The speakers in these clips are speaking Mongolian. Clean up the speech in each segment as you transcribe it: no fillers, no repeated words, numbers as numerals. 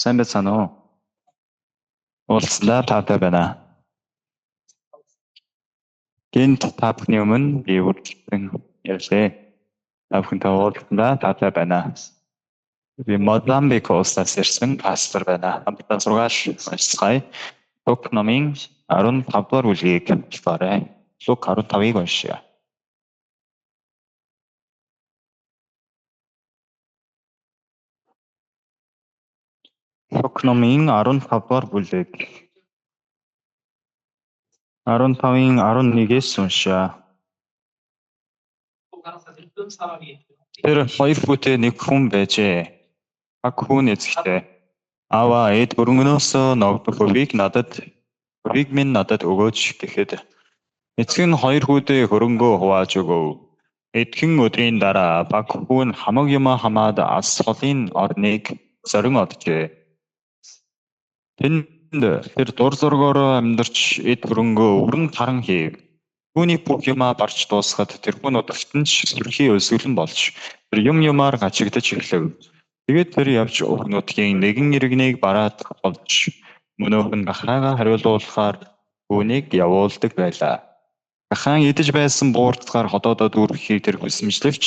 Сайн байцгаана уу? Уулзлаа таатай байна. Гинт та бүхний өмнө би үргэлжлэн ярьлаа. Та бүхэнтэй уулзлаа таатай байна. Би Мозамбик улсаас ирсэн пастор байна. Хамтдаа сургаал уншицгаая. Лук номын 15 дугаар бүлгийг болохоор Лук 15-ыг уншъя. Лук номын 15 дугаар бүлэг 15-ын 11-ээс уншъя. Тэр хоёр хүүтэй нэг хүн байжээ. Баг хүн эзэгтэй. Аава эд хөрөнгөнөөс ногдох хувийг надад хувийг минь надад өгөөч гэхэд эцэг нь хоёр хүүдээ хөрөнгөө хувааж өгөв. Эдхэн өдрийн дараа баг хүн хамаг юмаа хамаад алс холын орныг зорин оджээ. Тэнд тэр дур зоргоороо амьдарч эд хөрөнгөө өвөрн таран хийв. Түүний бүх юмаа барч дуусахад тэр хүн удагт нь ч сүрхий өлсгөлэн болж тэр юм юмар гачигдаж эхлэв. Тэгээд тэр явж уг нутгийн нэгэн иргэнийг бараад олж мөнөөх нь гахайгаа хариулуулахаар түүнийг явуулдаг байлаа. Гахаан идэж байсан буурцгаар ходоодоо дүүргэхийг тэр хүсэмжлэвч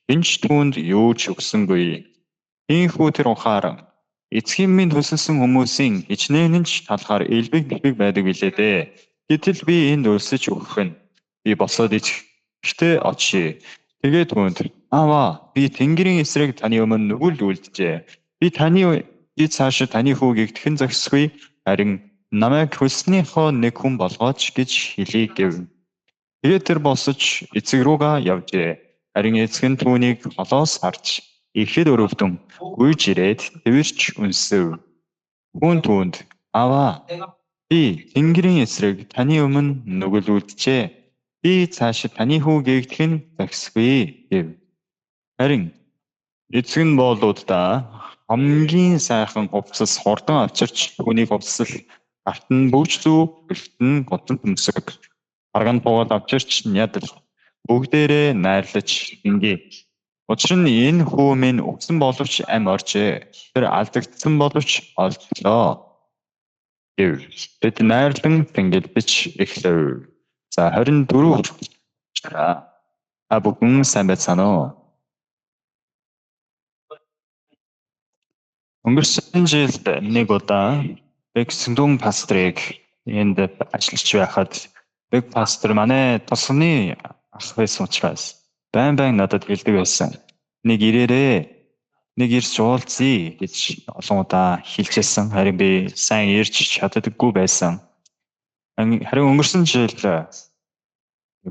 хэн ч түүнд юу ч өгсөнгүй. Ийхүү тэр ухаар эцгийн минь төлсөлсөн хүмүүсийн хичнээн нь ч талхаар элбэг дэлбэг байдаг билээ дээ. Гэтэл би энд өлсөж өгөх нь. Би босоод эцэгтэй очие. Тэгээд түүнд аава би Тэнгэрийн эсрэг таны өмнө нүгэл үлджээ. Би таны би цаашаа таны хүүг игдэхэн зохисгүй харин намайг хөлснийхөө нэг хүн болгооч гэж хэлье гэв. Тэгээд тэр босож эцэг рүүгээ явжээ. Харин эцэг нь түүнийг холоос харж ихэд өрөвдөн гүйж ирээд тэвэрч үнсэв. Хүн түүнд аава би Тэнгэрийн эсрэг таны өмнө нүгэл үлджээ. Би цаашид таны хүү гэгдэх нь зохисгүй гэв. Харин эцэг нь боолуудаа хамгийн сайхан хувцас хурдан авчирч түүнийг хувцсал гарт нь бөгж зүү хөлт нь гутан төмсөг арган пугал авчирч нядал бүгдээрээ найрлаж ингэе. Учир нь энэ хүү минь үхсэн боловч амь оржээ. Тэр алдагдсан боловч олдлоо гэв. Тэд найрлан тэнгэлбэж эхлэв. За 24 та бүхэн сайн байцгаана уу? Өнгөрсөн жил нэг удаа Бэг Сүндүн пасторыг энд ажиллаж байхад Бэг пастор манай тосгоны ах байсан учраас байн байн надад хэлдэг байсан. Нэг ирээрээ, нэг ирж уулзъя гэж олон удаа хэлжсэн. Харин би сайн ирж чаддаггүй байсан. Харин өнгөрсөн жил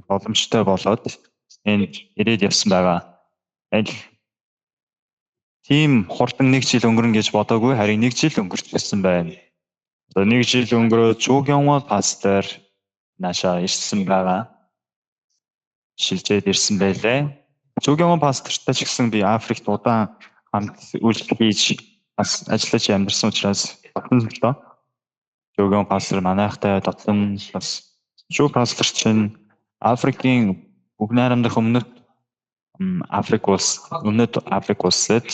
боломжтой болоод энд ирээд явсан байгаа. Аль тийм хурдан нэг жил өнгөрнө гэж бодоогүй, харин нэг жил өнгөрч ирсэн байна. Одоо нэг жил өнгөрөөд Чүгянва пастор наашаа ирсэн байгаа. Шилжээд ирсэн байлээ. Чүгянва пастортай ч гэсэн би Африкт удаан хамт үйлчлэл хийж бас ажиллаж амьдарсан учраас дотн л доо. Чүгянва пастор манайхтай дотн бас Чүг пастор чинь Африкийн бүх найрамдах өмнөд Африк улс, өмнөд Африк улсад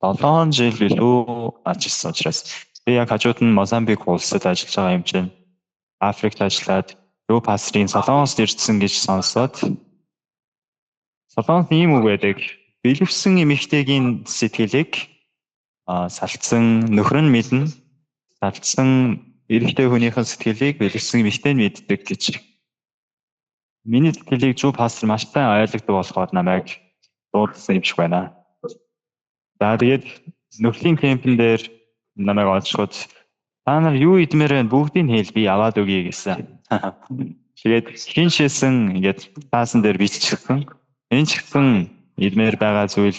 7 жил илүү ажилласан учраас би яг хажууд нь Мозамбик улсад ажиллаж байгаа юм чинь Африкт ажиллаад Рүү пастрын Солонгост ирсэн гэж сонсоод Солонгост ийм үг байдаг. Бэлэвсэн эмэгтэйгийн сэтгэлийг салцсан нөхөр нь мэднэ. Салцсан эрэгтэй хүнийхэн сэтгэлийг бэлэвсэн эмэгтэй нь мэддэг гэж. Миний сэтгэлийг Жүү пастор маш сайн ойлгодог болохоор намайг дуудсан юм шиг байна. За тэгээд нөхлийн кемпэн дээр намайг олжход та нар юу идмээр байна бүгдийг хэл би аваад өгье гэсэн. Тэгээд хин шээсэн ингээд таасан дээр биччихсэн. Энэ ч гэсэн идмээр байгаа зүйл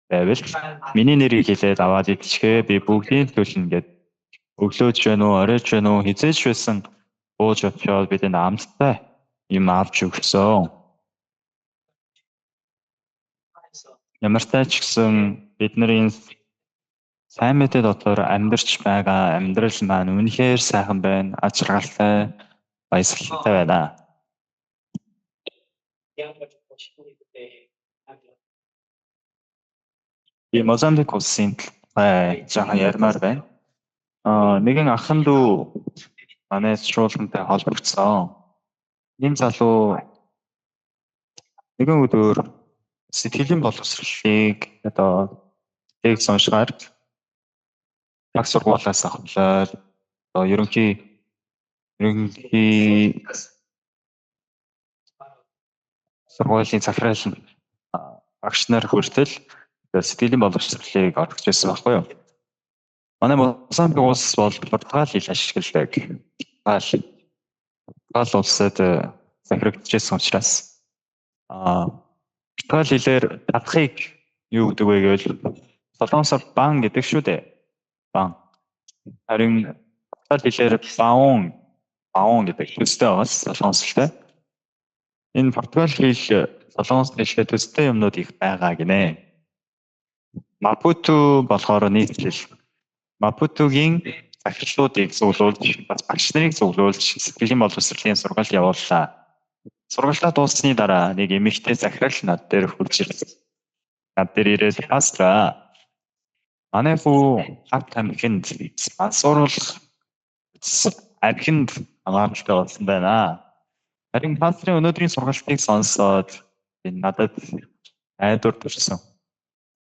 байвал миний нэрийг хэлээд аваад идчихээ би бүгдийг төлнө гэд өглөөч байна уу, оройч байна уу хизээч байсан бууж очиод бидэнд амттай юм авч өгсөн. Ямар ч гэсэн бид нарын сайн мэдээ дотор амьдарч байгаа амьдрал маань үнэхээр сайхан байна, аз жаргалтай, баясгалантай байна. Би Мозамбик улсын талбай жаахан ярмаар байна. Нэгэн ахан дүү манай чуулгантай холбогдсон. Энэ залуу нэгэн өдөр сэтгэлийн боловсролыг одоо текст уншихаар баг сургуулиас авахлаад одоо ерөнхий сургуулийн захирал багш нар хүртэл сэтгэлийн боловсролыг орхиж байсан байхгүй юу? Манай Мозамбик улс бол Португал хэл ашигладаг. Португал улсад захирагдчихсан учраас Португал хэлээр татхыг юу гэдэг вэ гэвэл солонгосоор бан гэдэг шүү дээ. Бан. Харин Португал хэлээр баун, баун гэдэг төстэй байгаас солонгослолтой. Энэ Португал хэл солонгос хэлтэй төстэй юмнууд их байгаа гинэ. Мапуту болохоор нийтлэл. Мапутугийн захирлуудыг цуглуулж, бас багш нарыг цуглуулж сэтгэлийн боловсролын сургалт явууллаа. Сургалтаа дууссаны дараа нэг эмэгтэй захирал над дээр хурж ирсэн. Над дээр ирээд пастор манай хүү хат тамхинд спонсорлох архинд хамааралтай болсон байна. Харин пасторын өнөөдрийн сургалтыг сонсоод энэ надад айдвар төрсөн.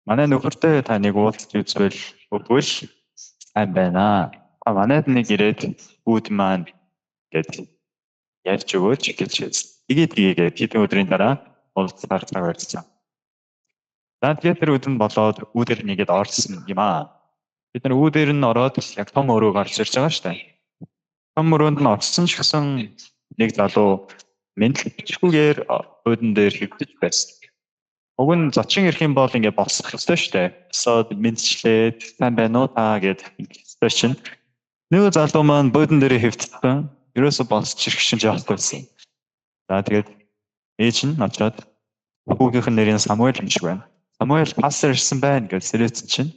Манай нөхөртэй та нэг уулзч үзвэл өгвөл сайн байна. Манайд нэг ирээд үүд маань гэд ярьж өгөөч гэж хэлсэн. Тэгээд хэдэн өдрийн дараа уулзсаар цаг барьсан. За тэгээд тэр өдөр нь болоод үүдэр нэгэд орсон юм аа. Бид нар үүдэр нь ороод яг том өрөө гарч ирж байгаа шүү дээ. Том өрөөнд нь орсон ч гэсэн нэг залуу мэдлэгчгүйгээр буудан дээр хэвтэж байсан. Уг нь зочин ирэх юм бол ингээ босох ёстой шүү дээ. Босоод мэдчлээд сайн байна уу та гэд ёстой чинь. Нэг залуу маань буудан дээр хэвтсэн. Ерөөсө босч ирэх чинь яахгүй байсан. За тэгээд ээж нь очоод хүүгийнх нь нэрийг Самуэль юм шиг байна. Самуэль пастор ирсэн байна гэж сэрээсэн чинь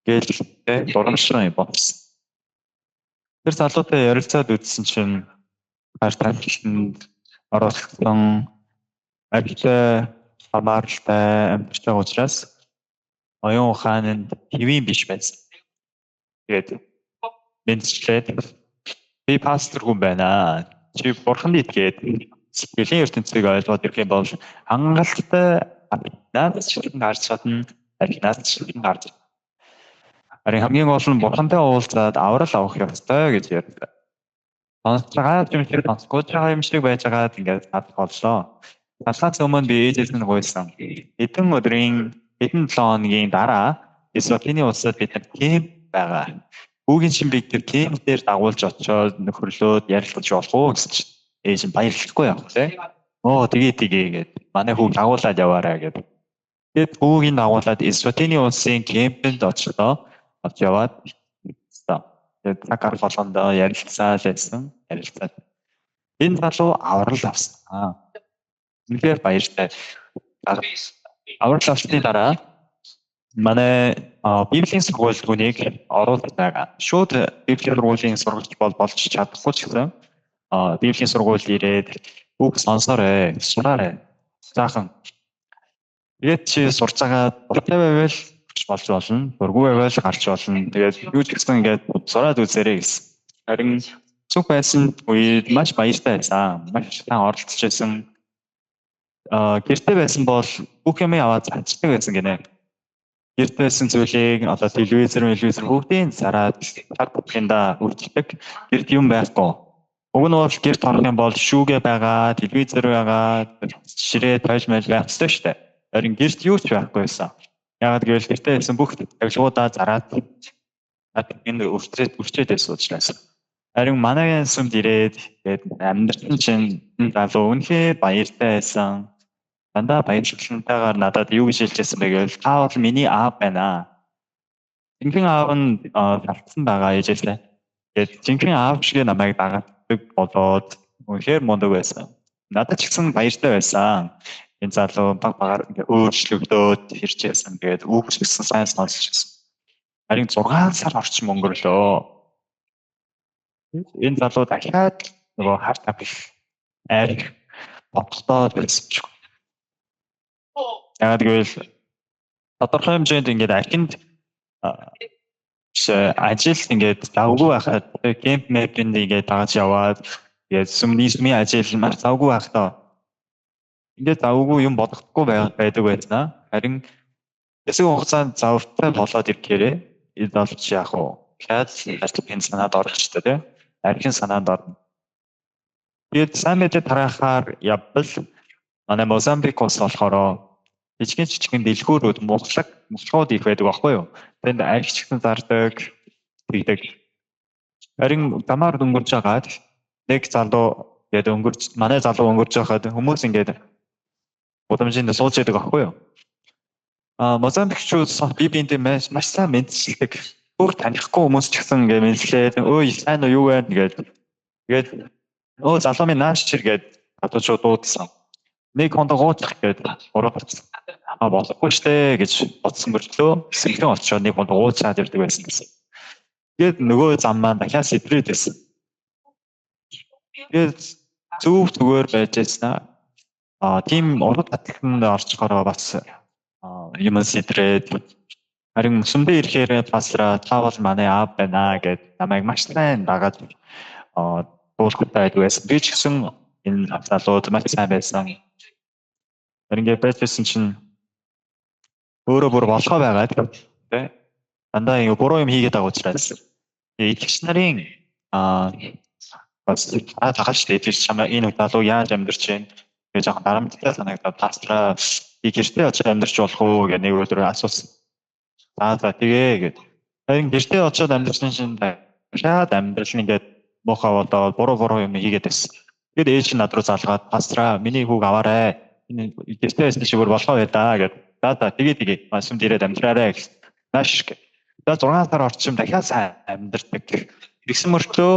гээл дурамшран болсон. Тэр залуутай ярилцаад үзсэн чинь хар тамхинд оролцсон архитай хамааралтай амьдарч байгаа учраас оюун ухаан нь хэвийн биш байсан. Тэгээд мэдчлээд би пастор хүн байна. Чи бурханд итгээд сэтгэлийн ертөнцийг ойлгоод ирэх юм бол хангалттай надад ч гарч чадна, надад ч гарч. Харин хамгийн гол нь бурхантай уулзаад аврал авах ёстой гэж ярьдаг. Сонсож байгаа юм шиг сонсохгүй байгаа юм шиг байж байгаад ингээд надад боллоо. Талхаас өмнө би ээжээс нь гуйсан. Хэдэн өдрийн хэдэн 7 хоногийн дараа Эсватини улсад бид нар кемп байгаа. Хүүгийн шин бид тэр кемп дээр дагуулж очиод нөхөрлөөд ярилцаж болох уу гэсэн чинь ээж нь баярлахгүй явах тий. Оо тэгээ тэгээ гэд манай хүүг дагуулад яваарай гэд. Тэгээд хүүгийн дагуулад Эсватини улсын кемпэнд очлоо. Авч яваад тэгээд цаг гарах болгондоо ярилцаа л байсан. Ярилцаад энэ залуу аврал авсан. Үнэхээр баяртай. Аврал авсны дараа манай Библийн сургууль түүнийг оруулж байгаа. Шууд Библийн сургуулийн сурагч болж чадахгүй ч гэсэн Библийн сургуульд ирээд үг сонсоорой, сураарай. Заахан. Тэгээд чи сурч байгаа дуртай байвал болж болно, дургүй байвал гарч болно. Тэгээд юу ч гэсэн ингээд сураад үзээрэй гэсэн. Харин цуг байсан үед маш баяртай байсан. Маш сайн оролцож байсан. Гэрте байсан бол бүх юмыг аваад зарчдаг байсан гинэ. Гэрте байсан зүйлийг одоо телевизэр, бүгдийг зараад цаг бүхэндээ үрчдэг. Гэрт юм байхгүй. Уг нь бол гэрт орох юм бол шүүгээ байгаа, телевизэр байгаа, ширээ тойл майл байх ёстой шүү дээ. Харин гэрт юу ч байхгүй байсан. Яагаад гэвэл гэртээ байсан бүх тавилгуудаа зараад энэ үрчээд байсан учраас. Харин манай сүмд ирээд тэгээд амьдрсан чинь залуу үнэхээр баяртай байсан. Дандаа баярлалтайгаар надад юу гэж хэлжсэн бэ гэвэл та бол миний аав байна. Жинхэнэ аав нь алдсан байгаа ээжээсээ. Тэгээд жинхэнэ аав шиг намайг дагадаг болоод үнэхээр мундаг байсан. Надад ч гэсэн баяртай байсан. Энэ залуу баг багаар ингээ өөрчлөгдөөд ирж байсан. Тэгээд үг ч гэсэн сайн сонсч байсан. Харин 6 сар орчим өнгөрлөө. Энэ залуу дахиад нөгөө хар тамхи арх бодолтой байсан ч. Яг гэвэл тодорхой хэмжээнд ингээд архинд Ажил ингээд завгүй байхад кемп мэпэнд ингээд дагаж яваад тэгээд сүмний сүмийн ажил маш завгүй байхдаа ингээд завгүй юм бодохгүй байдаг байснаа. Харин хэсэг хугацаанд завтай болоод ирэхээрээ энэ болж яах вэ? Дахиад архин санаад орох ч тий. Архин санаанд орно. Тэгээд сайн мэдээ тараахаар явбал манай Мозамбик улс болохоор жижигэн жижигэн дэлгүүрүүд мухлаг мухлагууд их байдаг байхгүй юу? Тэнд архич гэсэн зардаг тэгдэг. Харин замаар өнгөрч байгаад нэг залуу гээд өнгөрч манай залуу өнгөрч байхад хүмүүс ингээд гудамжинд сууж яадаг байхгүй юу? А Мозамбикчууд бие биендээ маш сайн мэндчилдэг. Өөр танихгүй хүмүүс ч гэсэн ингээд мэдлээд өө сайн уу юу вэ гээд тэгээд өө залуу минь нааш чир гээд залуучууд дуудсан. Нэг хондоо гуучих гээд ураад очсон. А болохгүй штэ гэж бодсон мөртлөө сэлхэн очоод нэг хондоо гуучаад явдаг байсан гэсэн. Тэгээд нөгөө зам маань дахиад сэтрээд байсан. Тэгээд зөв зүгээр байж байснаа. А тийм уран таталтанд орчхороо бас юм сэтрээд харин сүмдээ ирэхээр пастраа та бол манай аав байна гэд намайг маш сайн дагаад дуулахтай байдаг байсан. Би ч гэсэн энэ залууд маш сайн байсан. Харин ингээд байжсэн чинь өөрөө бүр болохоо байгаад тий дандаа ингэ буруу юм хийгээд байгаа учраас итгэгч нарын бас тагаа шүү дээ. Тэр чамаа энэ залуу яаж амьдарч байна гэж жоохон дарамттай санагдаад пастраа би гэртээ очиж амьдарч болох уу гэж нэг өдөр асуусан. За тэгээ гэд. Харин гэртээ очиод амьдарсан чинь дахиад амьдрал нь ингээд муухай болоод буруу буруу юм хийгээд байсан. Тэгээд ээж нь над руу залгаад пастраа миний хүүг аваарай. Энэ гэртээ байсан шиг өөр болохоо бай даа гэд. За тэгээ тэгээ сүмд ирээд амьдраарай гэсэн. Нааш гэ. За 6 сар орчим дахиад сайн амьдардаг. Тэгсэн мөртлөө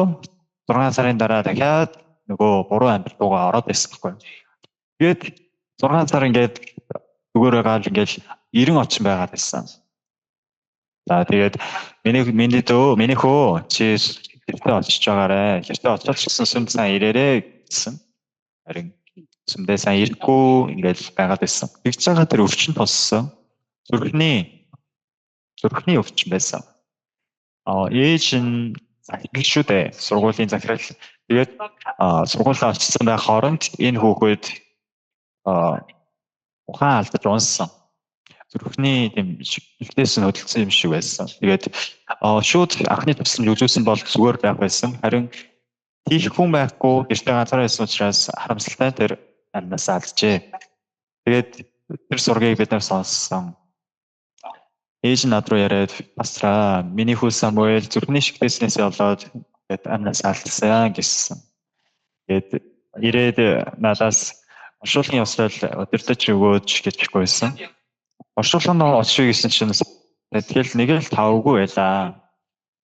6 сарын дараа дахиад нөгөө буруу амьдрал руугаа ороод байсан байхгүй. Тэгээд 6 сар ингээд зүгээр байгаа л ингээд 90 очин байгаад байсан. За тэгээд миний дөө миний хөө чи гэртээ очиж байгаарэ. Гэртээ очиод ч гэсэн сүмд сайн ирээрээ гэсэн. Харин сүмдээ сайн ирэхгүй ингээд байгаад байсан. Тэгж байгаа тэр өвчин туссан. Зүрхний өвчин байсан. Ээж нь захирал шүү дээ. Сургуулийн захирал. Тэгээд сургуулиа очсон байх хооронд энэ хүүхэд ухаан алдаж унссан. Зүрхний тийм шигтээс нь хөдөлсөн юм шиг байсан. Тэгээд шууд анхны тусламж үзүүлсэн бол зүгээр байх байсан. Харин тийх хүн байхгүй гэртээ ганцаараа байсан учраас харамсалтай тэр амнасаа алджээ. Тэгээд тэр зургийг бид нар сонссон. Ээж нь над руу яриад пастраа миний хүү Самуэль зүрхний шигтээснээсээ болоод тэгээд амнасаа алдсан гэсэн. Тэгээд ирээд надаас оршуулгын ёслол удирдах өгөөч гэж гуйсан. Оршуулгын очъё гэсэн чинь тэгэл нэг л тавгүй байлаа.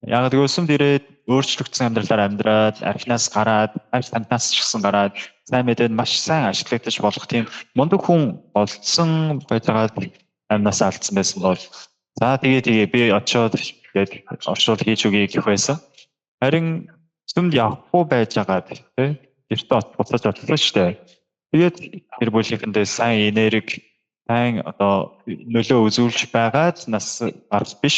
Яг гэвэл сүмд ирээд өөрчлөгдсөн амьдралаар амьдраад архинаас гараад арх тамтаас ч гэсэн гараад сайн мэдээд маш сайн ашиглагдаж болох тийм мундаг хүн болцсон байгаад амнасаа алдсан байсан бол за тэгээ би очиод тэгээд оршуул хийж өгье гэх байсан. Харин сүмд явахгүй байж байгаа тий гэртээ буцаж очлоо шүү дээ. Тэгээд гэр бүлийнхэндээ сайн энерги сайн одоо нөлөө үзүүлж байгаад нас гарч биш.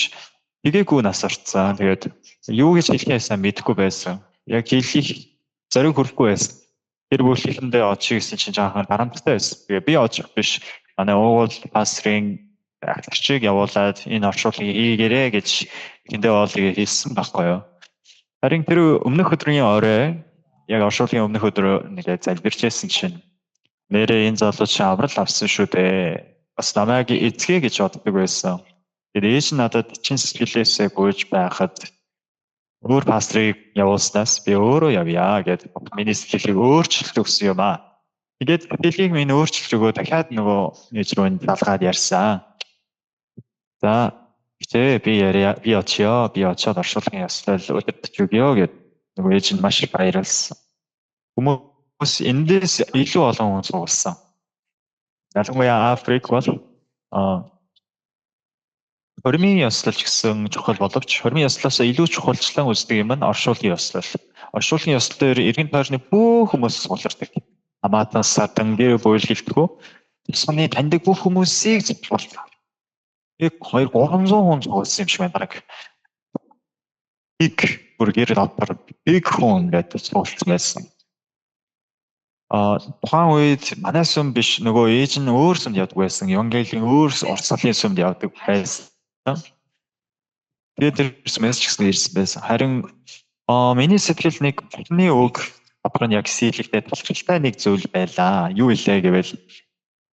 Тэгээгүй нас орцсон. Тэгээд юу гэж хэлхээ сайн мэдэхгүй байсан. Яг хэлхийг зориг хүрэхгүй байсан. Гэр бүлийнхэндээ очие гэсэн чинь жаахан дарамттай байсан. Тэгээ би очих биш. Манай уугуул пастрын ахлагчийг явуулаад энэ оршуулгыг хийгээрэй гэж эхэндээ бол тэгээ хэлсэн байхгүй юу. Харин тэр өмнөх өдрийн орой яг оршуулгын өмнөх өдөр нэгэ залбирчээсэн чинь нэрээ энэ залуу чи аврал авсан шүү дээ. Бас намайг эцгээ гэж боддог байсан. Тэгээд ээж нь надад чин сэтгэлээсээ гуйж байхад өөр пастрыг явуулснаас би өөрөө явъя гэд миний сэтгэлийг өөрчилж өгсөн юм аа. Тэгээд сэтгэлийг минь өөрчилж өгөө дахиад нөгөө ээж рүү залгаад ярьсан. За гэтээ би яриа би очиё би очиод оршуулгын ёслол удирдах өгье гэд нөгөө ээж нь маш их баярлсан. Хүмүүс эндээс илүү олон хүн суулсан. Ялангуяа Африк бол хормын ёслол ч гэсэн чухал боловч хормын ёслоос илүү чухалчлан үздэг юм нь оршуулгын ёслол. Оршуулгын ёслол дээр эргэн тойрны бүх хүмүүс суулгардаг. Хамаатан садан гэр бүл гэлтгүү. Тусганы таньдаг бүх хүмүүсийг цуглуулдаг. Яг 2 300 хүн цугласан юм шиг байна бараг. Big бүр гэр дотор big хүн гэдэг суулцсан байсан. Тухайн үед манай сүм биш, нөгөө ээж нь өөр сүмд явдаг байсан. Евангелийн өөр урсгалын сүмд явдаг байсан. Тэгээд тэр сүмээс ч гэсэн ирсэн байсан. Харин миний сэтгэл нэг Бурхны үг дотор нь яг сийлэгдээд талархалтай нэг зүйл байлаа. Юу илээ гэвэл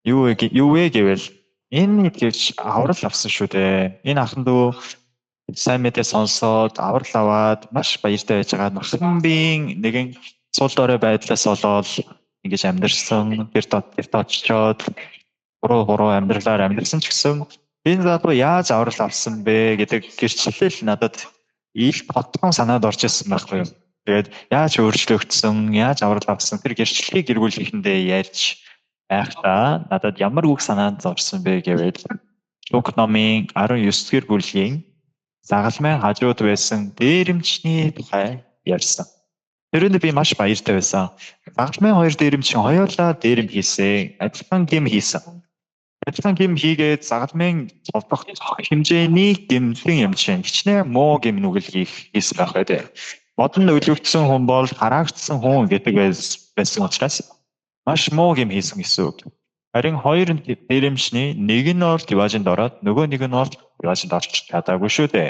юу вэ гэвэл энэ итгэгч аврал авсан шүү дээ. Энэ ахын дүү сайн мэдээ сонсоод аврал аваад маш баяртай байж байгаа. Нурсан биеийн нэгэн сул дорой байдлаас болоод ингэж амьдарсан, гэрт очиод буруу буруу амьдралаар амьдарсан ч гэсэн энэ залуу яаж аврал авсан бэ гэдэг гэрчлэл надад ил тодхон санаад орж ирсэн байхгүй юу. Тэгээд яаж өөрчлөгдсөн, яаж аврал авсан тэр гэрчлэлийг гэр бүлийнхэндээ ярьж байхдаа надад ямар үг санаанд орсон бэ гэвэл Лук номын 19-р бүлгийн загалмайн хажууд байсан дээрэмчний тухай ярьсан. Тэрөнд би маш баяртай байсан. Загалмайн хоёр дээрэмчин хоёулаа дээрэм хийсэн. Адилхан гэм хийсэн. Адилхан гэм хийгээд загалмайн цовдох хэмжээний гэмлэн юм чинь хичнээн муу гэм нүгэл хийсэн байх вэ. Модон өлөгдсөн хүн бол хараагдсан хүн гэдэг байсан учраас маш муу гэм хийсэн гэсэн үг. Харин хоёр дээрэмчний нэг нь бол диваажинд ороод нөгөө нэг нь бол диваажинд орч чадаагүй шүү дээ.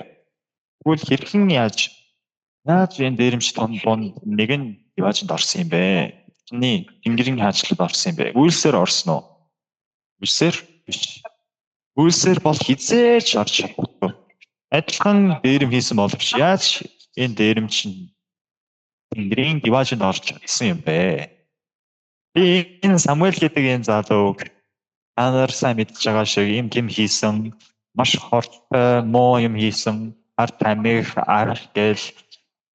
Тэгвэл хэрхэн яаж энэ дээрэмч дунд нэг нь диваажинд орсон юм бэ? Тэний Тэнгэрийн хаанчлалд орсон юм бэ? Үйлсээр орсон уу? Үйлсээр биш. Үйлсээр бол хэзээ ч орж чадахгүй. Адилхан дээрэм хийсэн боловч яаж энэ дээрэмч нь Тэнгэрийн диваажинд орж чадсан юм бэ? Би энэ Самуэль гэдэг энэ залууг та нар сайн мэдж байгаа шиг ийм гэм хийсэн, маш хортой муу юм хийсэн, ар тамих, ар гэл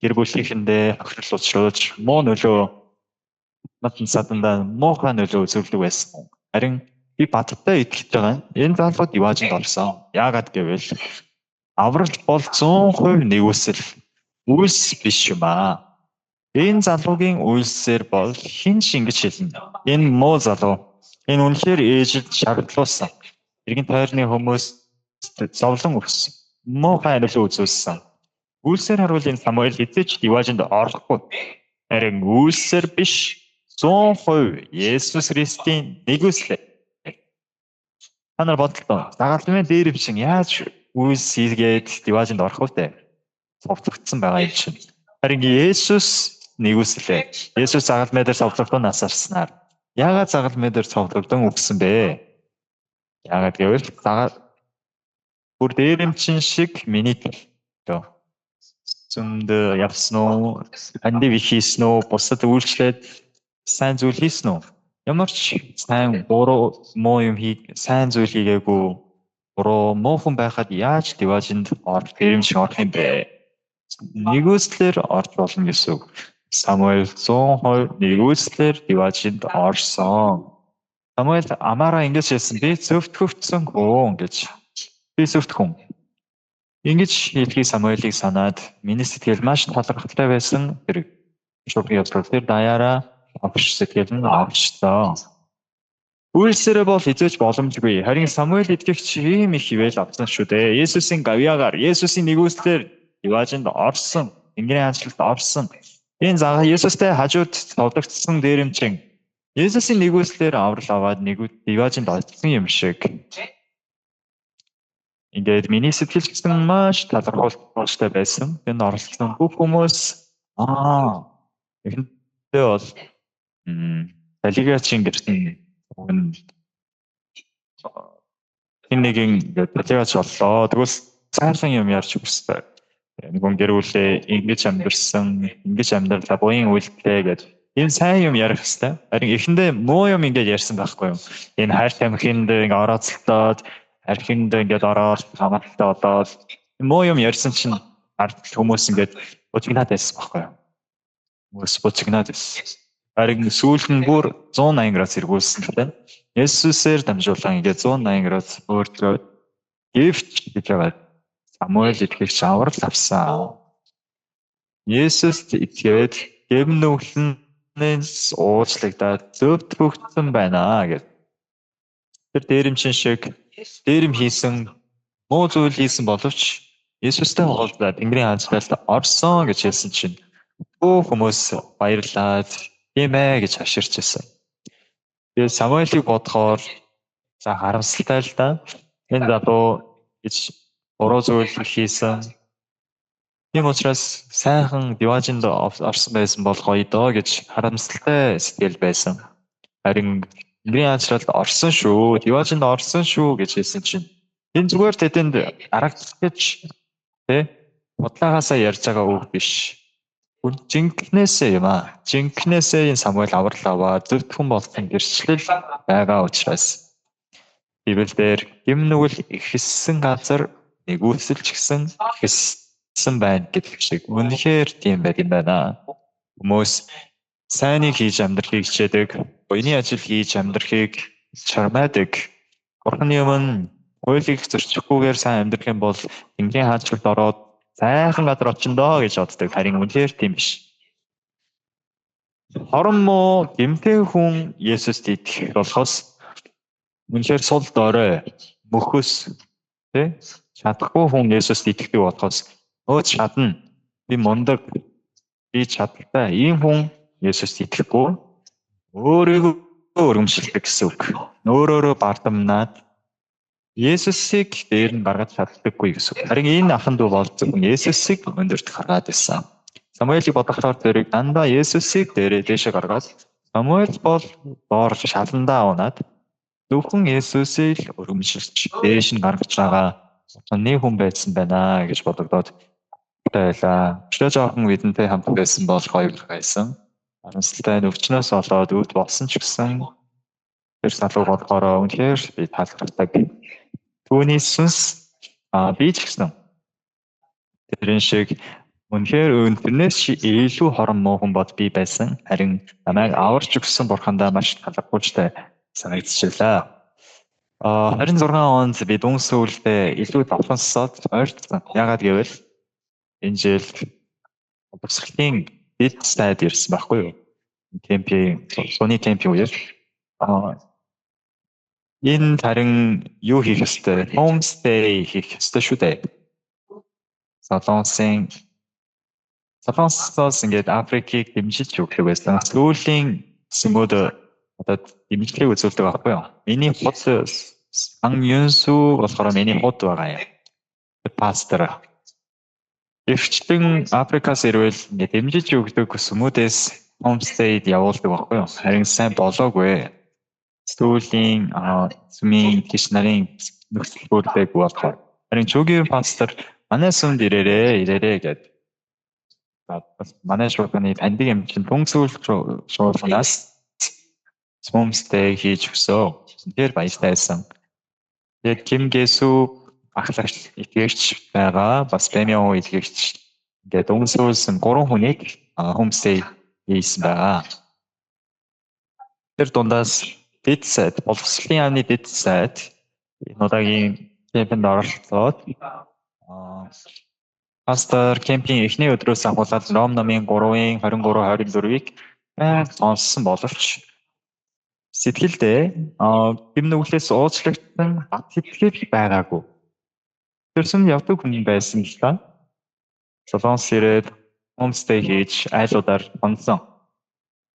гэр бүлийнхэндээ хохирол учруулж муу нөлөө натан садандаа муухай нөлөө үзүүлдэг байсан. Харин би бадтай итгэж байгаа. Энэ залуу диваажинд орсон. Яагаад гэвэл аврал бол 100% нэгүсэл, үйлс биш юм аа. Энэ залуугийн үйлсээр бол хэн ч ингэж хэлнэ. Энэ муу залуу. Энэ үнэхээр ээжид шарглуулсан. Иргэн тойрны хүмүүс зовлон өгсөн. Муухай нөлөө үзүүлсэн. Үйлсээр харуул энэ Самуэль хэзээ ч диваажинд орохгүй. Харин үйлсээр биш 100% Есүс Христийн нэгүслээ. Та нар бодлоо. Загалмайн дээрэмчин яаж үйлс хийгээд диваажинд орох вэ? Цовдлогдсон байгаа юм чинь. Харин Есүс нэгүслээ. Есүс загалмай дээр цовдлогдсон насарснаар. Яагаад загалмай дээр цовдлогдсон үгсэн бэ? Яагаад гэвэл бүр дээрэмчин шиг миний төлөө сүмд явсан уу, андив хийсэн үү, бусад үйлчлээд сайн зүйл хийсэн үү? Ямар ч сайн буруу муу юм сайн зүйл хийгээгүй буруу муу хүн байхад яаж диваажинд орох дээрэмчин орох юм бэ? Нэгүслээр орж болно гэсэн үг. Самуэль 100% нэгүслээр диваажинд орсон. Самуэль амаараа ингэж хэлсэн: би зөвтгөгдсөн хүн гэж. Би зөвтгөх хүн. Ингэж хэлхийг Самуэлийг санаад миний сэтгэл маш талархалтай байсан. Тэр шудраг явдал тэр даяараа огш сэтгэл нь огшсон. Үйлсээрээ бол хэзээ ч боломжгүй. Харин Самуэль итгэгч ийм их ивэл авсан шүү дээ. Есүсийн гавьяагаар, Есүсийн нэгүслээр диваажинд орсон, Тэнгэрийн хаанчлалд орсон. Энэ зага Есүстэй хажууд цовдлогдсон дээрэмчин Есүсийн нэгүслээр аврал аваад диваажинд орсон юм шиг. Ингээд миний сэтгэл гэсэн маш талархалтай байсан. Тэнд оролцсон бүх хүмүүс эхэндээ бол талигачин гэрсэн нь хэн нэгэн ингээд талигач боллоо. Тэгвэл сайхан юм ярьж өгсөн. Нэгэн гэр бүлээ ингэж амьдарсан, ингэж амьдралаа буян үйлдэлээ гэж ийм сайн юм ярих хэвээр. Харин эхэндээ муу юм ингэж ярьсан байхгүй юм. Энэ хайр тамхинд ингээ орооцолтоод архинд ингээд ороод хамааралтай болоод муу юм ярьсан чинь ард хүмүүс ингээд бужигнаад байсан байхгүй юу? Хүмүүс бужигнаад байсан. Харин сүүлд нь бүр 180 градус эргүүлсэн л дээ. Есүсээр дамжуулан ингээд 180 градус өөрчлөөд гэвч гэж байгаа. Самуэль итгэгч аврал авсан. Есүст итгээд гэм нүглэнээс уучлагдаад зөвтгөгдсөн байна гэв. Тэр дээрэмчин шиг дээрэм хийсэн муу зүйл хийсэн боловч Есүстэй уулзаад Тэнгэрийн хаанчлалд орсон гэж хэлсэн чинь бүх хүмүүс баярлаад тийм ээ гэж хаширч ирсэн. Тэгээд Самуэлийг бодохоор за харамсалтай л да. Энэ залуу гэж буруу зүйл хийсэн. Тийм учраас сайхан диваажинд орсон байсан бол гоё доо гэж харамсалтай сэтгэл байсан. Харин Тэнгэрийн хаанчлалд орсон шүү, диваажинд орсон шүү гэж хэлсэн чинь энэ зүгээр тэдэнд дарагдчих тэ бодлоогаасаа ярьж байгаа үг биш. Жинкнээсээ юм аа. Жинкнээсээ энэ Самуэль аврал аваад зөвхөн болсон гэрчлэл байгаа учраас Библиэлд гэм нүгэл ихэлсэн газар нигүүлсэл ч гэсэн ихэлсэн байна гэдэг шиг үнэхээр тийм байт юм байна. Хүмүүс сайныг хийж амьдрахыг хичээдэг, буяны ажил хийж амьдрахыг чармайдаг. Бурхны өмнө хуулийг зөрчихгүйгээр сайн амьдрах юм бол Тэнгэрийн хаанчлалд ороод сайхан газар очино доо гэж боддог. Харин үнэхээр тийм биш. Хорон муу гэмтэй хүн Есүст итгэх болохоос үнэхээр сул дорой мөхөс тэ чадахгүй хүн Есүст итгэдэг болохоос өө чадна, би мундаг, би чадaltaй ийм хүн Есүст итгэхгүй өөрийгөө өргөмшилдэг гэсэн үг. Өөрөөрөө бардамнаад Есүсийг дээр нь гаргаж чаддаггүй гэсэн үг. Харин энэ ахан дүү бол зөвхөн Есүсийг өндөрт гаргаад байсан. Самуэлийг бодохоор тэрийг дандаа Есүсийг дээрээ дээшээ гаргаад Самуэль бол доор шаландаа унаад зөвхөн Есүсийг л өргөмшилж дээш нь гаргаж байгаа нэг хүн байсан байна гэж бодогдоод байлаа. Өчигдөр жоохон бидэнтэй хамт байсан бол гоё байсан. Харамсалтай нь өвчнөөс болоод өвд болсон ч гэсэн тэр залууг бодохороо үнэхээр би таалагддаг. Түүний сүнс би ч гэсэн тэрэн шиг үнэхээр тэрнээс илүү хорон муу хүн бод би байсан. Харин намайг аварч өгсөн бурхандаа маш талархуучтай санагдчихлаа. 26 онд би дүн сүүлдээ илүү давхансаад ойртсон. Яагаад гэвэл энэ жил боловсролын дэд сайд ирсэн байхгүй юу? Кемпийн, сууны кемпийн үеэр. Энэ харин юу хийх ёстой? Homestay хийх ёстой шүү дээ. Солонгосоос ингээд Африкийг дэмжиж өгдөг байсан. Сүүлийн сүмүүд одоо дэмжлэгийг үзүүлдэг байхгүй юу? Миний худ Ан Юнсу болохоор миний худ байгаа юм. Пастор. Гэвчлэн Африкаас ирвэл ингээд дэмжиж өгдөг сүмүүдээс homestay явуулдаг байхгүй юу? Харин сайн болоогүй. Сүүлийн сүмийн гиш нарын нөхцөл бүрдээгүй болохоор. Харин Чүгийн пастор манай сүмд ирээрээ, ирээрээ гэд. Манай шуулганы таньдаг юм чинь түн сүүл шуулганаас homestay хийж өгсөө. Тэр баяртай байсан. Тэгээд Ким Гэсү ахлагч итгэгч байгаа. Бас Бэмио итгэгч. Ингээд өмсүүлсэн 3 хүнийг homestay хийсэн байгаа. Тэр дундаас дэд сайд, боловсролын яамны дэд сайд энэ удаагийн кемпэнд оролцоод пастор кемпийн эхний өдрөөс ахуулаад Ром номын 3-ын 23 24-ийг байнга сонссон боловч сэтгэлдээ гэм нүглээс уучлагдсан бат итгэл байгаагүй. Тэрсэн явдаг хүн байсан л да. Солонгос ирээд homestay хийж айлуудаар хонсон.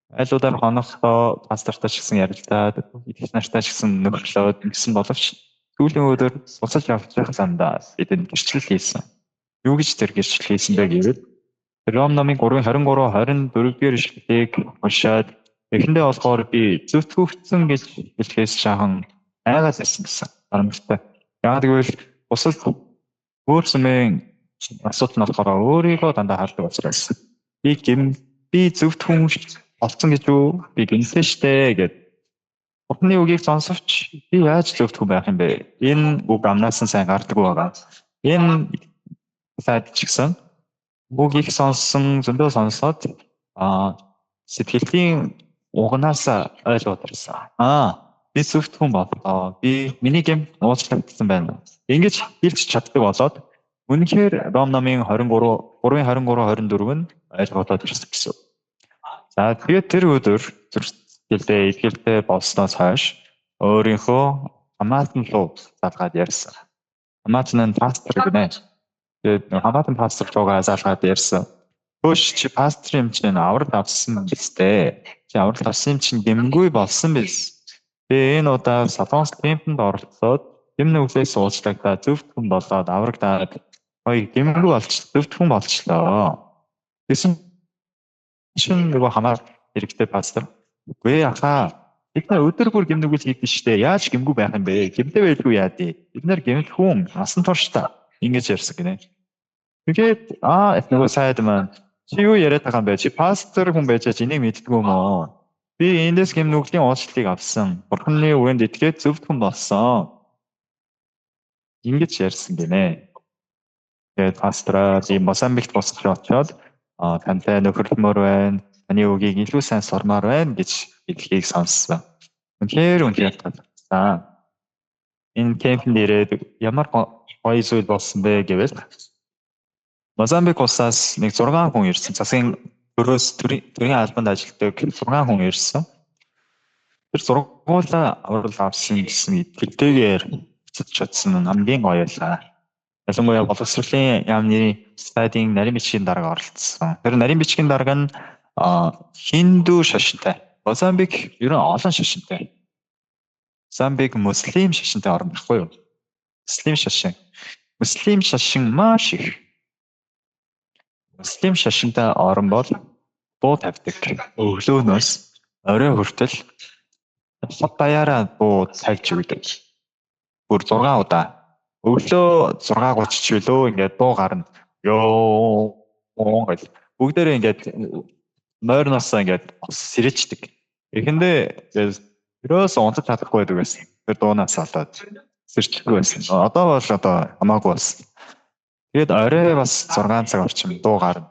Айлуудаар хонохдоо пастортай ч гэсэн ярилцаад, итгэгч нартай ч гэсэн нөхөрлөөд ингэсэн боловч сүүлийн өдөр буцаж явж байх замдаа бидэнд гэрчлэл хийсэн. Юу гэж тэр гэрчлэл хийсэн бэ гэвэл Ром номын 3:23 24-р ишлэлийг уншаад эхэндээ болохоор би зүтгүүлсэн гэж хэлэхээс жаахан айгаад байсан гэсэн. Харамсалтай. Яагаад гэвэл бусад өөр сүмийн асуудал нь болохоор өөрийгөө дандаа хардаг учраас би гэм би зөвхөн олцсон гэж юу? Би гинсэн штэ гэд. Бурхны үгийг сонсовч би яаж зөвхөн байх юм бэ? Энэ үг амнаас нь сайн гардаггүй байгаа. Энэ сайд ч гэсэн үг их сонссон, зөндөө сонсоод сэтгэлийн угнаас ойлгоод ирсэн. Би зөвхөн боллоо. Би миний гэм уучлагдсан байна. Ингэж хэлж чаддаг болоод үнэхээр Ром номын 23 3:23 24 нь ойлгоод ирсэн гэсэн. За тэгээд тэр өдөр зүрхсэтгэлдээ итгэлтэй болсноос хойш өөрийнхөө хамаатан руу залгаад ярьсан. Хамаатан нь пастор гинэ. Тэгээд хамаатан пастор руугаа залгаад ярьсан. Хөөш, чи пастор юм чинь аврал авсан биз дээ. Чи аврал авсан юм чинь гэмгүй болсон биз. Би энэ удаа Солонгос кемпэнд оролцоод гэм нүглээс уучлагдаад, зөвхт хүн болоод, аврагдаад, гоё гэмгүй болж, зөвхт хүн болчлоо. Тэгсэн чинь нөгөө хамаар хэрэгтэй пастор: "Үгүй ахаа, бид нар өдөр бүр гэм нүгэл хийдэг шүү дээ. Яаж гэмгүй байх юм бэ? Гэмтэй байлгүй яа дий. Бид нар гэмт хүн насан туршдаа", ингэж ярьсан гинэ. Тэгээд нөгөө сайд маань: "Чи юу яриад байгаа юм бэ? Чи пастор хүн байж чаж энийг мэддэггүй юм уу? Би эндээс гэм нүглийн уучлалыг авсан. Бурхны үгэнд итгээд зөвхт хүн болсон." Ингэж ярьсан гинэ. Тэгээд пастораа би Мозамбикт босч очоод тантай нөхөрлөмөр байна. Таны үгийг илүү сайн сурмаар байна гэж хэлхийг сонссон. Үнэхээр үнэхээр таалагдсан. Энэ кемпэнд ирээд ямар гоё зүйл болсон бэ гэвэл Мозамбик улсаас нэг 6 хүн ирсэн. Засгийн төрөөс, төрийн албанд ажилладаг 6 хүн ирсэн. Тэр зургуулаа аврал авсан гэсэн итгэлтэйгээр буцаж чадсан нь хамгийн гоё байлаа. Ялангуяа боловсролын яамны сайдын нарийн бичгийн дарга оролцсон. Тэр нарийн бичгийн дарга нь хиндүү шашинтай. Мозамбик ер нь олон шашинтай. Мозамбик муслим шашинтай орн байхгүй юу? Муслим шашин. Муслим шашин маш их. Муслим шашинтай орн бол дуу тавьдаг. Өглөөнөөс орой хүртэл хот даяараа дуу тавьж өгдөг. Бүр 6 удаа. Өглөө 6:30 ч билүү, ингээд дуу гарна. Йоо гэл бүгдээрээ ингээд мойрноос ингээд сэрээчдэг. Эхэндээ ерөөсөө унтаж чадахгүй байдаг байсан. Тэр дуунаас болоод сэрчихгүй байсан. Одоо бол одоо хамаагүй болсон. Тэгээд орой бас 6 цаг орчим дуу гарна.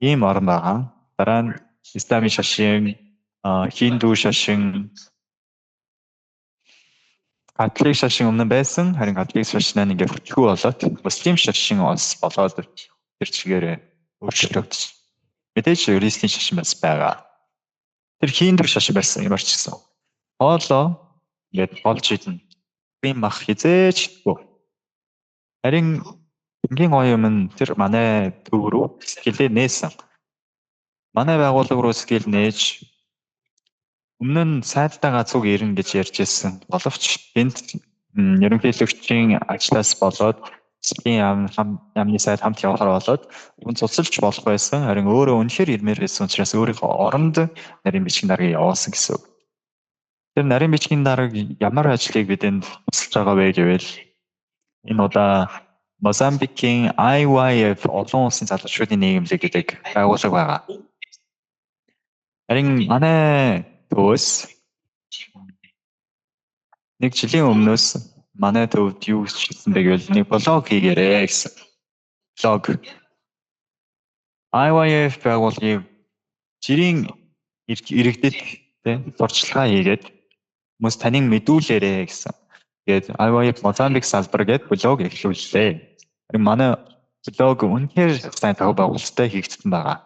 Ийм орн байгаа. Дараа нь исламын шашин, хиндүү шашин, католик шашин өмнө байсан. Харин католик шашин нь ингээд хүчгүй болоод муслим шашин бас болоод тэр чигээрээ өөрчлөгдөж. Мэдээж христийн шашин бас байгаа. Тэр хиндүү шашин байсан ямар ч гэсэн. Хоолоо ингээд болж идэнэ. Би мах хизээч идэггүй. Харин хамгийн гоё юм нь тэр манай төв рүү сэтгэлээ нээсэн. Манай байгууллага руу сэтгэл нээж, өмнө нь сайдтайгаа цуг ирнэ гэж ярьж ирсэн. Боловч энд ерөнхийлөгчийн ажлаас болоод засгийн яамны сайд хамт явахаар болоод хүн цуцалж болох байсан. Харин өөрөө үнэхээр ирмээр байсан учраас өөрийнхөө оронд нарийн бичгийн даргаыг явуулсан гэсэн үг. Тэр нарийн бичгийн дарга ямар ажлыг бидэнд тусалж байгаа вэ гэвэл энэ удаа Мозамбикийн IYF, олон улсын залуучуудын нийгэмлэг гэдэг байгууллага байгаа. Харин манай төвөөс нэг жилийн өмнөөс манай төвд юу гэж хэлсэн бэ гэвэл нэг блог хийгээрэй гэсэн. Блог. IYF байгууллагыг жирийн иргэдэд сурталчилгаа хийгээд хүмүүс танин мэдүүлээрэй гэсэн. Тэгээд IYF Мозамбик салбар гээд блог эхлүүллээ. Харин манай блог үнэхээр сайн тав байгуулалттай хийгдсэн байгаа.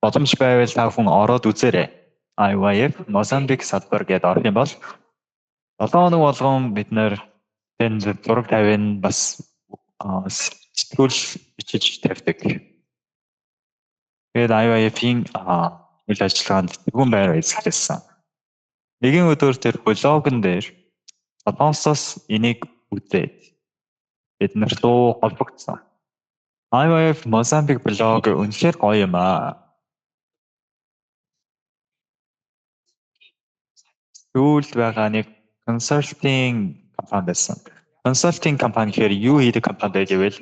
Боломж байвал та бүхэн ороод үзээрэй. IYF Мозамбик салбар гэдээ орох юм бол 7 хоног болгон бид нэр тэнд зураг тавина, бас сэтгүүл бичиж тавьдаг. Тэгээд IYF-ийн үйл ажиллагаанд тэргүүн байр эзэлсэн. Нэгэн өдөр тэр блогон дээр Солонгосоос энийг үзээд бид нар руу холбогдсон. IYF Мозамбик блог үнэхээр гоё юм аа. Сүүлд байгаа нэг консалтинг компани байсан. Консалтинг компани гэхээр юу хийдэг компани вэ гэвэл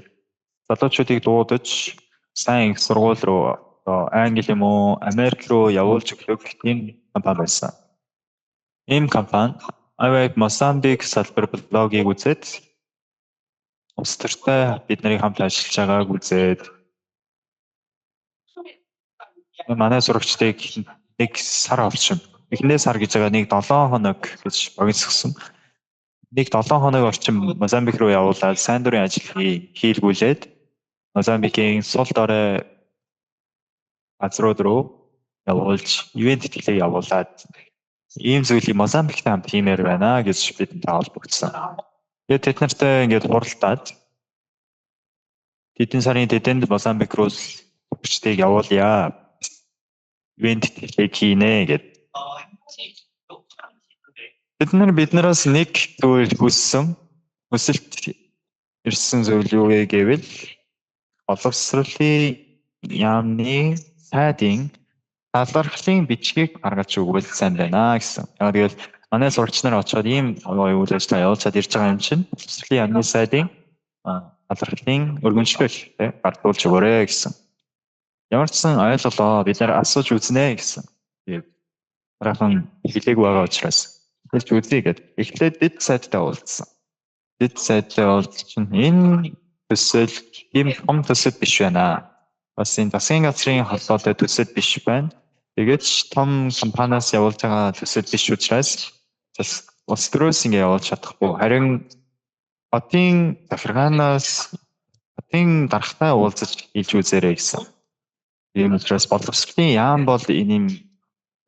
залуучуудыг дуудаж сайн их сургууль руу, одоо Англи юм уу, Америк руу явуулж өгдөг тийм компани байсан. Ийм компани IYF Мозамбик салбар блогийг үзээд, улс төртэй бид нарыг хамт ажиллаж байгааг үзээд манай сурагчдыг нэг сар орчим, эхэндээ сар гэж байгаа нэг 7 хоног гэж богиносгосон. Нэг 7 хоног орчим Мозамбик руу явуулаад сайн дурын ажил хийлгүүлээд Мозамбикийн сул дорой газрууд руу явуулж, ивээн тэтгэлэг явуулаад ийм зүйлийг Мозамбиктай хамт хиймээр байна гэж бидэнтэй холбогдсон. Тэгээд тэд нартай ингээд хуралдаад Хэдэн сарын тэдэнд Мозамбик руу сурагчдыг явуулъя. Ивент тэглэг хийнэ гэд. Бид нар биднээс нэг зүйл хүссэн. Хүсэлт ирсэн зүйл юу вэ гэвэл боловсролын яамны сайдын талархлын бичгийг гаргаж өгвөл сайн байна гэсэн. Яг тэгэл манай сурагч нар очиод ийм үйл ажиллагаа явуулчаад ирж байгаа юм чинь боловсролын яамны сайдын талархлын өргөнчлөл гардуулж өгөөрэй гэсэн. Ямар ч сан ойлголоо, бид нар асууж үзнэ гэсэн. Тэгээд маргахан хэлээгүй байгаа учраас хэлж үзье гэд. Эхлээд дэд сайдтай уулзсан. Дэд сайдтай уулзсан чинь энэ төсөл ийм том төсөл биш байна. Бас энэ засгийн газрын холбоотой төсөл биш байна. Тэгээд ч том компаниас явуулж байгаа төсөл биш учраас бас улс төрөөс ингэ явуулж чадахгүй. Харин хотын захиргаанаас хотын даргатай уулзаж хэлж үзээрэй гэсэн. Ийм учраас боловсролын яам бол энэ юм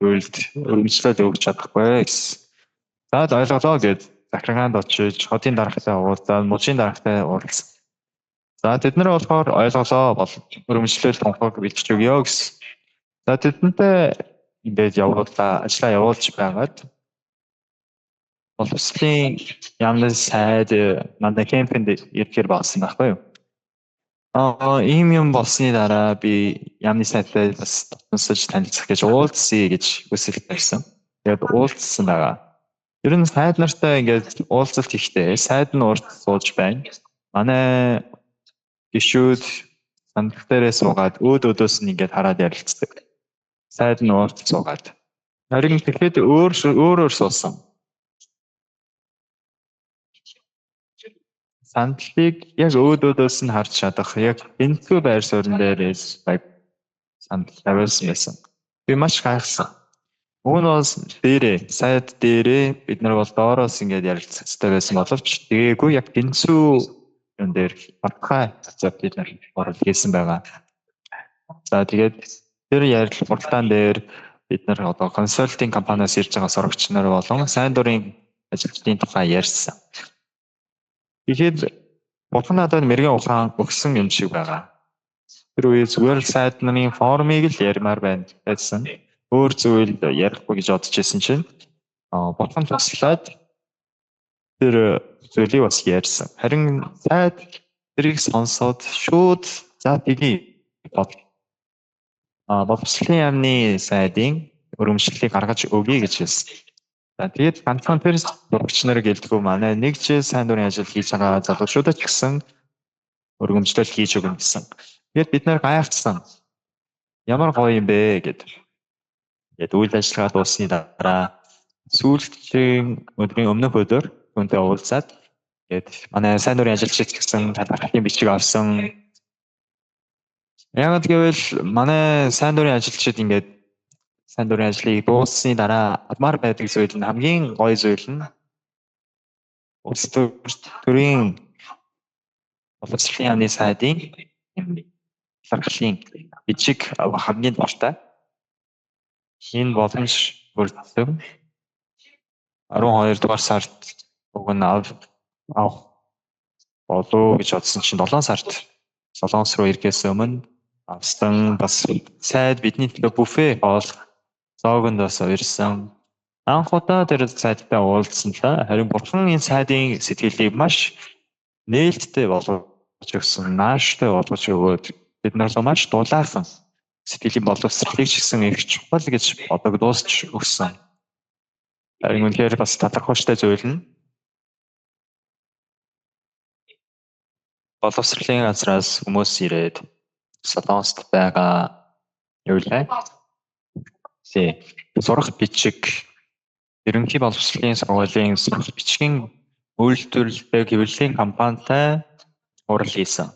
зүйлд өргөмжлөл өгч чадахгүй гэсэн. За ойлголоо гэд захиргаанд очиж хотын даргатай уулзаад мужийн даргатай уулзсан. За тэд нар болохоор ойлголоо бол өргөмжлөл тунхаг бичиж өгье гэсэн. За тэдэнтэй ингээд явуулаа, ажлаа явуулж байгаад боловсролын яамны сайд манай кемпэнд ирэхээр болсон байхгүй юу? Ийм юм болсны дараа би яамны сайдтай бас татансаж танилцах гэж уулзъя гэж хүсэл тавьсан. Тэгээд уулзсан байгаа. Ер нь сайд нартай ингээд уулзалт хийхдээ сайд нь урд сууж байна. Манай гишүүд сандал дээрээ суугаад өөд өөдөөс нь ингээд хараад ярилцдаг. Сайд нь урд суугаад. Харин тэгэхэд өөр өөрөөр суусан. Сандлыг яг өөд өөдөөс нь харж чадах яг тэнцвэр байр суурин дээрээс сандал тавиулсан байсан. Би маш гайхсан. Уг нь бол дээрээ, сайд дээрээ бид нар бол доороос ингээд ярилцах хэрэгтэй байсан боловч тэгээгүй яг тэнцвэр юм дээр батхай цацаад бид нар орол хийсэн байгаа. За тэгээд тэр ярилцлага хуралдаан дээр бид нар одоо консалтинг компаниас ирж байгаа сурагч нар болон сайн дурын ажилчдын тухай ярьсан. Тэгэхээр бурхан надад мэрэгэн ухаан өгсөн юм шиг байгаа. Тэр үе зүгээр л сайд нарын формыг л ярмаар байна байсан. Өөр зүйл ярихгүй гэж бодож байсан чинь бурхан туслаад тэр зүйлийг бас ярьсан. Харин сайд тэрийг сонсоод шууд за тэгье бод. Боловсролын яамны сайдын өргөмжлөлийг гаргаж өгье гэж хэлсэн. За тэгээд ганцхан тэр сурагч нар гэлдэггүй манай нэг жил сайн дурын ажил хийж байгаа залуучуудад ч гэсэн өргөмжлөл хийж өгнө гэсэн. Тэгээд бид нар гайхсан. Ямар гоё юм бэ гэд. Тэгээд үйл ажиллагаа дууссаны дараа сүүлчийн өдрийн өмнөх өдөр түүнтэй уулзаад тэгээд манай сайн дурын ажилчид ч гэсэн талархлын бичиг авсан. Яг гэвэл манай сайн дурын ажилчид ингээд сайн дурын ажлыг дууссаны дараа авмаар байдаг зүйл нь хамгийн гоё зүйл нь улс төрийн боловсролын яамны сайдын талархлын бичиг авах хамгийн дуртай. Энэ боломж бүрдсэн. 12 дугаар сард уг нь авах болов гэж бодсон чинь 7 сард Солонгос руу ирэхээс өмнө авсан. Бас сайд бидний төлөө буфе хоол зоогонд бас уурсан. Анх удаа тэр сайдтай уулзсан л да. Харин бурхан энэ сайдын сэтгэлийг маш нээлттэй болгож өгсөн, нааштай болгож өгөөд бид нар маш дулаахан сэтгэлийн боловсролыг ч гэсэн их чухал гэж бодогдуулж өгсөн. Харин үнэхээр бас талархууштай зүйл нь боловсролын газраас хүмүүс ирээд Солонгост байгаа юу лээ? Сурах бичиг, ерөнхий боловсролын сургуулийн сурах бичгийн үйлдвэрлэдэг хэвлэлийн компанитай хурал хийсэн.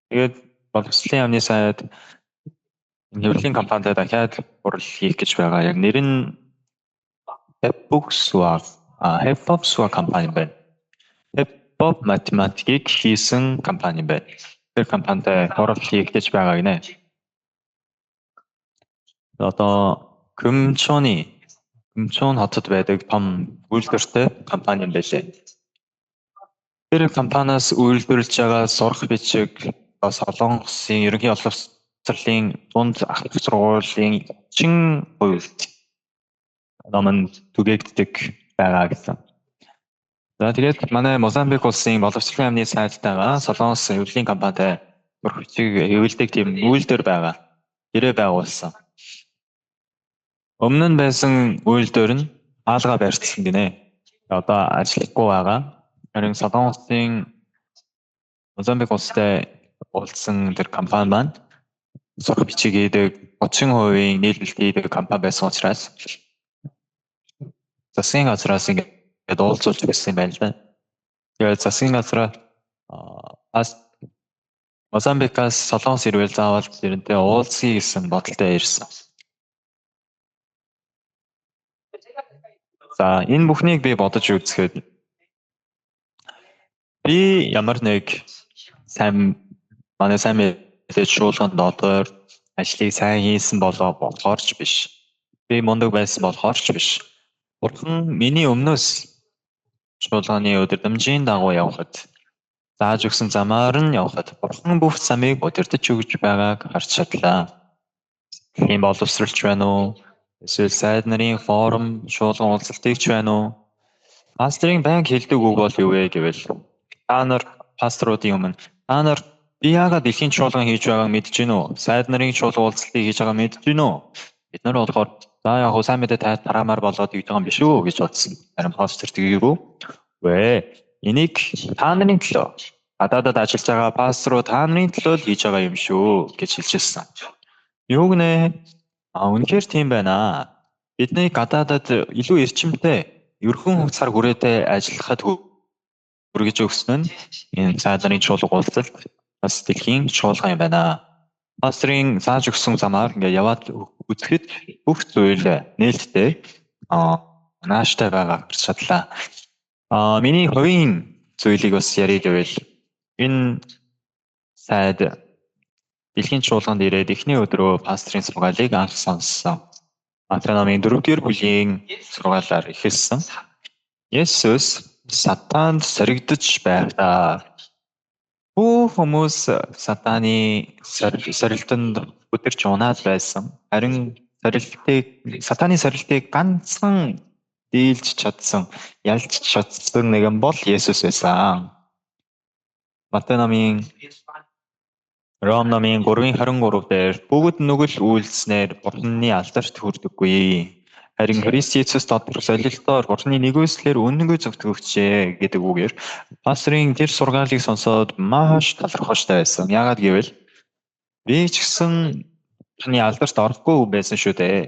Тэгээд боловсролын яамны сайд хэвлэлийн компанитай дахиад хурал хийх гэж байгаа. Яг нэр нь Hepbobswa компани байна. Hepbob математикийг хийсэн компани байна. Тэр компанитай хурал хийх гэж байгаа гинэ. Одоо Көмчон хотод байдаг том үйлдвэртэй компани юм байлээ. Тэр компаниас үйлдвэрлэж байгаа сурах бичиг Солонгосын ерөнхий боловсролын дунд ахлах сургуулийн 30% ном нь түгээгддэг байгаа гэсэн. За, тэгээд манай Мозамбик улсын боловсролын яамны сайдтайгаа Солонгос хэвлэлийн компанитай сурах бичиг хэвлэдэг тийм үйлдвэр байгаа. Гэрээ байгуулсан. Өмнө нь байсан үйлдвэр нь хаалгаа барьчихсан гинэ. Одоо ажиллахгүй байгаа. Харин Солонгосын Мозамбик улстай уулзсан тэр компани маань сурах бичиг хийдэг, 30%-ийн нийлбэлт хийдэг компани байсан учраас засгийн газраас ингээд уулзуулж байсан юм байна л да. Тэгээд засгийн газраа бас Мозамбикаас Солонгос ирвэл заавал тэрнтэй уулзъя гэсэн бодолтой ирсэн. За, энэ бүхнийг би бодож үзэхэд би ямар нэг сайн манай сайн мэдээ чуулган дотор ажлыг сайн хийсэн болоо болохоор ч биш. Би мундаг байсан болохоор ч биш. Бурхан миний өмнөөс чуулганы удирдамжийн дагуу явхад, зааж өгсөн замаар нь явхад Бурхан бүх замыг удирдах өгч байгааг харж чадлаа. Тийм боловсролч байна уу? Эсвэл сайд нарын форум, чуулган уулзалтыг ч байна уу? Пасторын байнга хэлдэг үг бол юу вэ гэвэл та нар пасторуудын өмнө та нар би яагаад дэлхийн чуулган хийж байгааг мэдэж гин үү? Сайд нарын чуулган уулзалтыг хийж байгааг мэдэж гин үү? Бид нар болохоор за яг хуу сайн мэдээ тараамаар болоод хийж байгаа юм биш үү гэж бодсон. Харин пастор тгийгүү. Вэ энийг та нарын төлөө, гадаадад ажиллаж байгаа пасторууд та нарын төлөө л хийж байгаа юм шүү гэж хэлж ирсэн. Юу гэнэ? А, үнэхээр тийм байна. Бидний гадаадад илүү эрчимтэй, ерхөн цаг хүрээтэй ажиллахад хүргэж өгсөн нь энэ сайд нарын чуулга уулзалт, бас дэлхийн чуулган юм байна. Пасторын зааж өгсөн замаар ингээд яваад үзэхэд бүх зүйл нээлттэй, нааштай байгаа гэж чадлаа. Миний хувийн зүйлийг бас ярих гэвэл энэ сайд дэлхийн чуулганд ирээд эхний өдрөө пасторын сургаалыг анх сонссон. Матай номын 4-р бүлгийн сургаалаар эхэлсэн. Есүс сатанд соригдож байхдаа бүх хүмүүс сатаны сорилтонд өдөрч унаад байсан. Харин сатаны сорилтыг ганцхан дийлж чадсан, ялж чадсан нэгэн бол Есүс байсан. Матай номын, Ром номын 3:23 дээр бүгд нүгэл үйлснээр Бурхны алдарт хүрдэггүй. Харин Христ Есүс дотор солилтоор Бурхны нэгүслэр үнэнгүй зөвтгөгчээ гэдэг үгээр пасторын тэр сургаалыг сонсоод маш талархажтай байсан. Яагаад гэвэл би ч гэсэн Бурхны алдарт орохгүй байсан шүү дээ.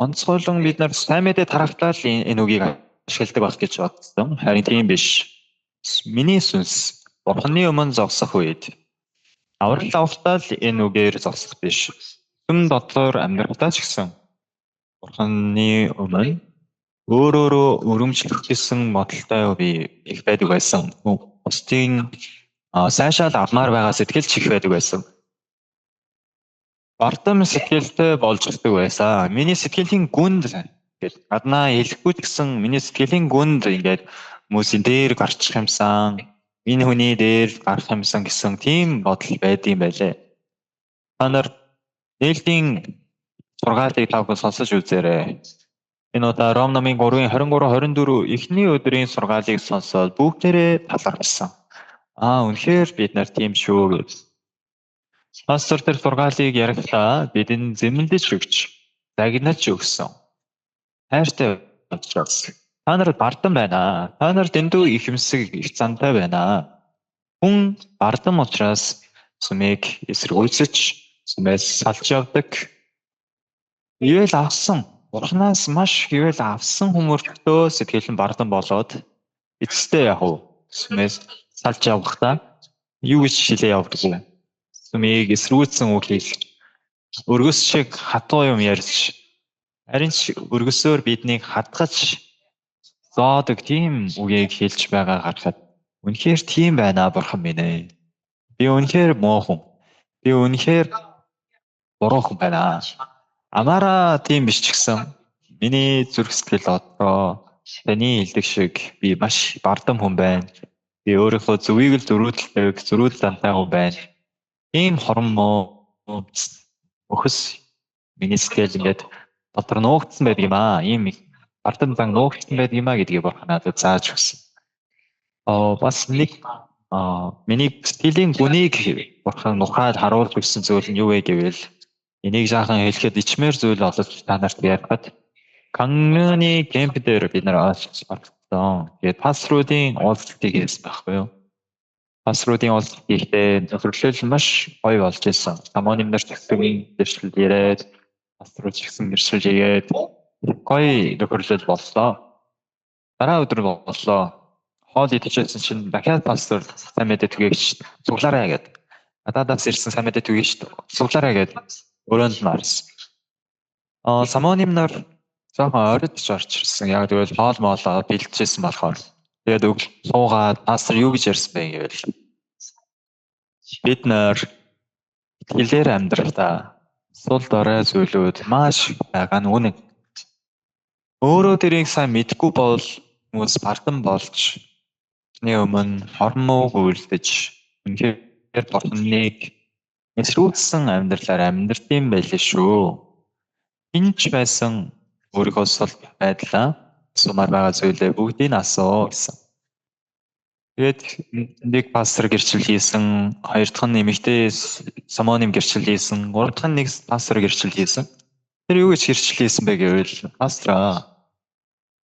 Онцгойлон бид нар сайн мэдээ тарафтаа л энэ үгийг ашигладаг байх гэж бодсон. Харин тийм биш. Миний сүнс Бурхны өмнө зогсох үед аврал авахтаа л энэ үгээр зогсох биш. Сүм дотор амьдрахтаа ч гэсэн Бурхны өмнө өөрөөрөө өрөмжлөх гэсэн бодолтой би их байдаг байсан. Бусдын сайшаал авмаар байгаа сэтгэл ч их байдаг байсан. Бардам сэтгэлтэй болж ирдэг байсан. Миний сэтгэлийн гүнд гэж гаднаа хэлэхгүй ч гэсэн миний сэтгэлийн гүнд ингээд хүмүүсийн дээр гарчих юмсан, энэ хүний дээр гарах юмсан гэсэн тийм бодол байдсан байлээ. Та нар нээлтийн сургаалыг та бүхэн сонсож үзээрэй. Энэ удаа Ром номын 3:23 24 эхний өдрийн сургаалыг сонсоод бүгдээрээ талархсан. Аа, үнэхээр бид нар тийм шүү гэж. Пастор тэр сургаалыг ярихдаа бидэнд зэмлэж өгч, загнаж өгсөн. Хайртай учраас та нар бардам байна. Та нар дэндүү ихэмсэг, их зантай байна. Хүн бардам учраас сүмийг эсэргүүцэж, сүмээс салж явдаг. Ивэл авсан, Бурханаас маш ивэл авсан хүмүүртөө сэтгэл нь бардам болоод эцэстээ яг уу сүмээс салж явахдаа юу гэж шилээ явдаг вэ? Сүмийг эсэргүүцсэн үг хэлж, өргөс шиг хатуу юм ярьж, харин ч өргөсөөр биднийг хатгаж зоодог тийм үгийг хэлж байгаа харахад үнэхээр тийм байна, Бурхан минь ээ. Би үнэхээр муу хүн. Би үнэхээр буруу хүн байна. Амаараа тийм биш ч гэсэн миний зүрх сэтгэл дотроо Таны хэлдэг шиг би маш бардам хүн байна. Би өөрийнхөө зөвийг л зөрүүдэлдэг, зөрүүдэл зантай хүн байна. Ийм хорон муу өхөс миний сэтгэл ингээд дотор нуугдсан байдаг юм аа. Ийм бардам зан нуугдсан байдаг юм аа гэдгийг бурхан надад зааж өгсөн. Бас нэг миний сэтгэлийн гүнийг бурхан нухаад харуулж өгсөн зүйл нь юу вэ гэвэл энийг жаахан хэлэхэд ичмээр зүйл олож та нарт ярихад Кангны кемп дээр бид нар орсон. Тэгээд пасторуудын уулзалтыг хийсэн байхгүй юу? Пасторуудын уулзалт хийхдээ зөвлөл маш гоё болж исэн. Самоним нар ч гэсэн гэрчлэл яриад, пасторууд ч гэсэн гэрчлэл хийгээд гоё нөхөрлөл боллоо. Дараа өдөр боллоо. Хоол идчихсэн чинь дахиад пастор сайн мэдээ түгээгч цуглаарай гэд. Гадаадаас ирсэн сайн мэдээ түгээгч цуглаарай гэд өрөөнд нь орсон. Самоним нар жоохон ойртож орж ирсэн. Яг тэгвэл хоол моолоо бэлджсэн болохоор. Тэгээд өг суугаад пастор юу гэж ярьсан бэ гэвэл бид нар итгэлээр амьдрахдаа сул дорой зүйлүүд маш байгаа нь үнэн. Өөрөө тэрийг сайн мэдэхгүй бол хүмүүс бардам болж тэрний өмнө хорон мууг үйлдэж үнэхээр бурхныг эсрүүцсэн амьдралаар амьдрдсан байлээ шүү. Энд ч байсан өөрийнхөө сул байдлаа сумаар байгаа зүйлээ бүгдийг асуу гэсэн. Тэгээд нэг пастор гэрчил хийсэн, хоёр дахь нь эмэгтэй самоним гэрчил хийсэн, гурав дахь нь нэг пастор гэрчил хийсэн. Тэр юу гэж гэрчил хийсэн бэ гэвэл пастраа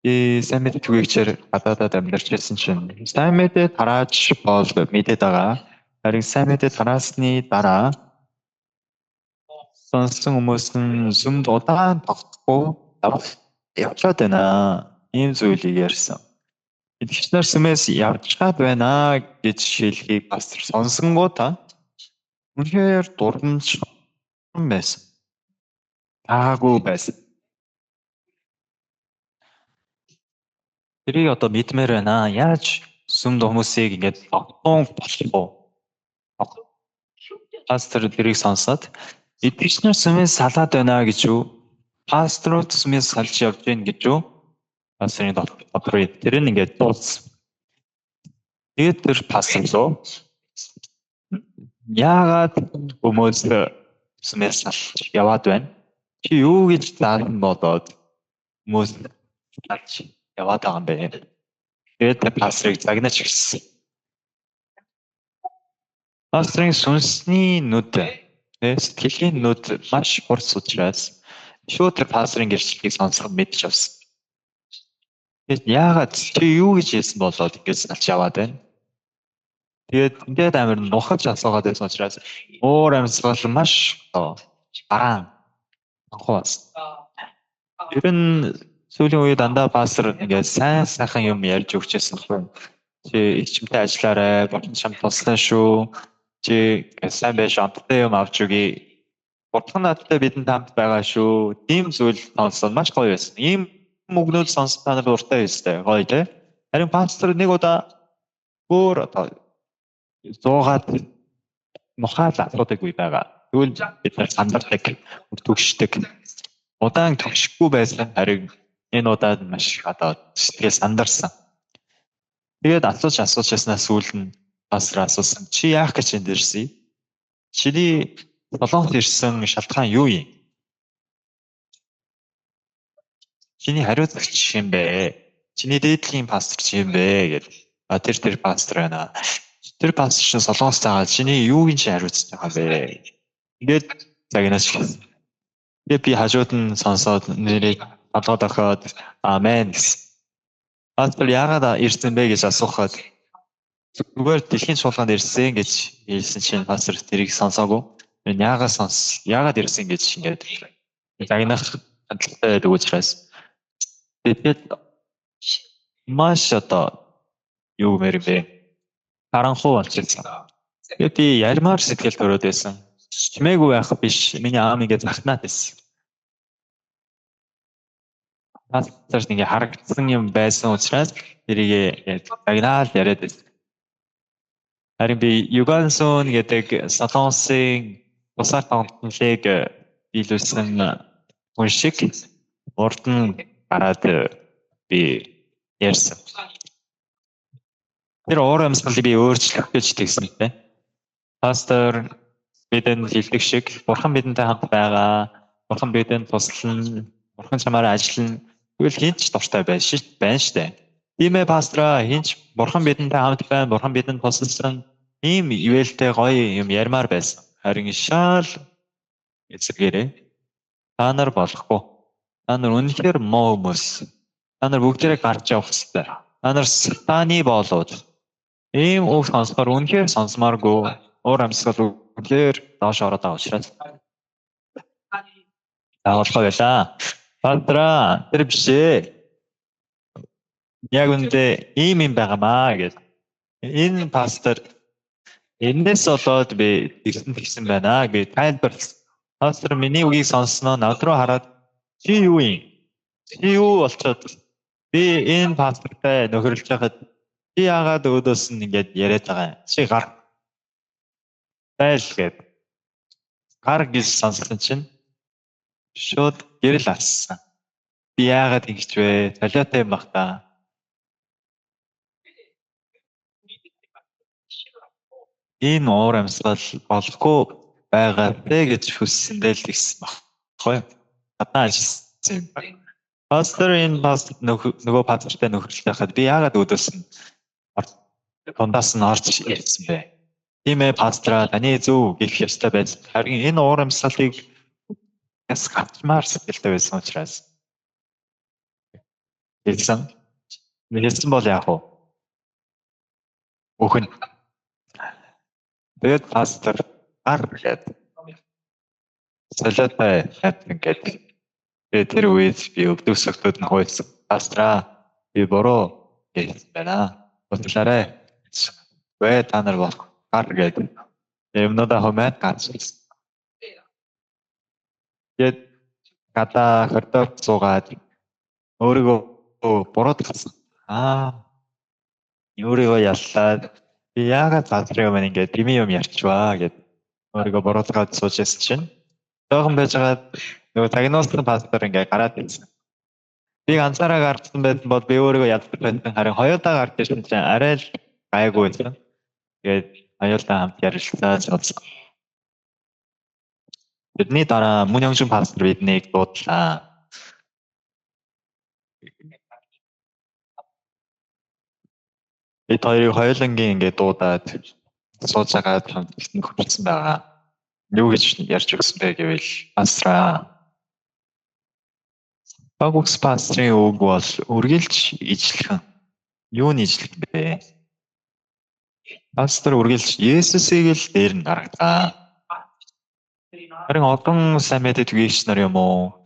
би сайн мэдээ түгээгчээр гадаадад амьдарч байсан чинь сайн мэдээ тарааж бол мэдээд байгаа. Харин сайн мэдээ тараасны дараа сонсон хүмүүс нь сүмд удаан тогтохгүй явчаад байна. Ийм зүйлийг ярьсан. Итгэгч нар сүмээс явчаад байна гэж хэлхийг пастор сонсонгуудаа үнэхээр дурдамж байсан. Таагүй байсан. Тэрийг одоо мэдмээр байна. Яаж сүмд хүмүүсийг ингээд тогтун болох вэ? Пастор тэрийг сонсоод итгэгч нар сүмээс салаад байна гэж юу? Пасторууд сүмээс салж явж гин гэж юу? Пасторын дотор тэр нь ингээд дууссан. Тэгээд тэр пастор руу яагаад хүмүүс сүмээс салж яваад байна? Чи юу гэж заасан бодоод хүмүүс салж яваад байгаа юм бэ? Тэгээд тэр пасторыг загнаж ирсэн. Пасторын сүнсний нүд, сэтгэлийн нүд маш хурц учраас шууд тэр пасторын гэрчлэлийг сонсох мэдж авсан. Тэгээд яагаад чи юу гэж хэлсэн болоод ингэж салж яваад байна? Тэгээд ингээд амар нухаж асуугаад байсан учраас уур амьсгал маш бараан анхуу бас. Ер нь сүүлийн үед дандаа пастор ингээд сайн сайхан юм ярьж өгч байсан байхгүй. Чи ичимтэй ажиллаарай, бурхан чамд туслана шүү. Чи сайн байж амттай юм авч өгье. Бурхан надтай бидэнд хамт байгаа шүү. Тийм зүйл сонссон маш гоё байсан. Ийм үгнүүд сонссон та нар дуртай байсан гоё тий. Харин пастор нэг удаа өөр одоо зуугаад нухаал асуудаг үе байгаа. Тэгвэл бид нар сандардаг, төгшдөг. Удаан төгшөхгүй байсан харин энэ удаад маш одоо сэтгэл сандарсан. Тэгээд асууж яснаас сүүл нь пастор асуусан. Чи яах гэж энд ирсэн? Чиний Солонгост ирсэн шалтгаан юу юм? Чиний хариуцлагч юм бэ? Чиний дээдлийн пастор чи юм бэ гэд. А тэр пастор байна. Тэр пастор чинь Солонгост байгаа. Чиний юуг нь чи хариуцж байгаа бэ? Ингээд загнаач гэсэн. Тэгээд би хажууд нь сонсоод нэрийг толгой дохиод амен гэсэн. Пастор яагаад ирсэн бэ гэж асуухад зүгээр дэлхийн чуулганд ирсэн гэж хэлсэн чинь пастор тэрийг сонсоогүй. Яагаад ирсэн гэж ингээд загнах хандлагатай байдаг учраас тэгээд маш одоо юу гэмээр юм бэ? Харанхуй болчихсон. Тэгээд би ярмаар сэтгэл төрөөд байсан. Чимээгүй байх биш. Миний аам ингээд захнаад байсан. Пастор ингээд харагдсан юм байсан учраас тэрийг загнаал яриад байсан. Харин би Югансон гэдэг Солонгосын тусгаар тогтнолыг биелүүлсэн хүн шиг урд нь гараад би Ярьсан. Тэр уур амьсгалыг би өөрчлөх гэж тэгсэн тэ. Пастор бидэнд хэлдэг шиг Бурхан бидэнтэй хамт байгаа. Бурхан бидэнд туслана. Бурхан чамаараа ажиллана. Тэгвэл хэн ч дуртай байж байна штэ. Тийм ээ, пастораа, хэн ч Бурхан бидэнтэй хамт байна. Бурхан бидэнд тусалсан. Ийм ивэлтэй гоё юм ярмаар байсан. Харин шал эсрэгээрээ та нар болохгүй. Та нар үнэхээр муу хүмүүс. Та нар бүгдээрээ гарч явах ёстой. Та нар сатаны боолууд. Ийм үг сонсохоор үнэхээр сонсомооргүй, уур амьсгал үнэхээр доош ороод байгаа учраас дагалгаа байлаа. Пастораа, тэр биш ээ. Яг үүндээ ийм юм байгаамаа гэж. Энэ пастор энэс болоод би тэгсэн тэгсэн байна гэж тайлбарласан. Пастор миний үгийг сонссноо над руу хараад, чи юу юм? Чи юу болчоод би энэ пастортай нөхөрлөж байхад чи яагаад өөдөөс нь ингэж яриад байгаа юм? Чи гар байл гэд. Гар гэж сонссон чинь шууд гэрэл ассан. Би яагаад ингэж вэ? Солиотой юм бах та. Энэ уур амьсгал болохгүй байгаа тэ гэж хүссэндээ л тэгсэн багхгүй. Гаднаа ажилласан юм байна. Пастор энэ пастор нөгөө пастортай нөхөрлөж байхад би яагаад өөдөөс нь дундаас нь орж ирсэн бэ? Тийм ээ, пастораа, таны зөв гэх ёстой байж. Харин энэ уур амьсгалыг бас гацмаар сэтгэлтэй байсан учраас хэлсэн. Хэлсэн бол яах вэ? Үхэн. Тэгээд пастор гар гээд солиотой хатан гээд. Тэгээд тэр үед би өвдөг согтууд нь хуйлсан. Пастораа, би буруу гэсэн байна. Уучлаарай. Вэ та нар болох гар гээд юмнуудаа хумаад гарч ирсэн. Тэгээд гадаа хордог суугаад өөрийгөө буруутгасан. Өөрийгөө яллаад би яагаад пасторын өмнө ингээд дими юм ярьчваа гэд өөрийгөө буруутгаад сууж байсан чинь жоохон байжгаад нөгөө тагнуулсан пастор ингээд гараад ирсэн. Би ганцаараа гарсан байсан бол би өөрийгөө яддаг байсан. Харин хоёулаа гарч ирсэн чинь арай л гайгүй байсан. Тэгээд хоёулаа хамт ярилцаад суусан. Бидний дараа Мөн Ёнжин пастор биднийг дуудлаа. Бид хоёрыг хоёулангийн ингээд дуудаад сууж байгаад хамт нөхөрлөсөн байгаа. Юу гэж ярьж өгсөн бэ гэвэл пастораа, Багүс пастрын үг бол үргэлж ижлэхэн. Юу нь ижлэх бэ? Пастор үргэлж Есүсийг л дээр нь гаргадаг. Харин олон сайн мэдээ түгээгч нар юм уу?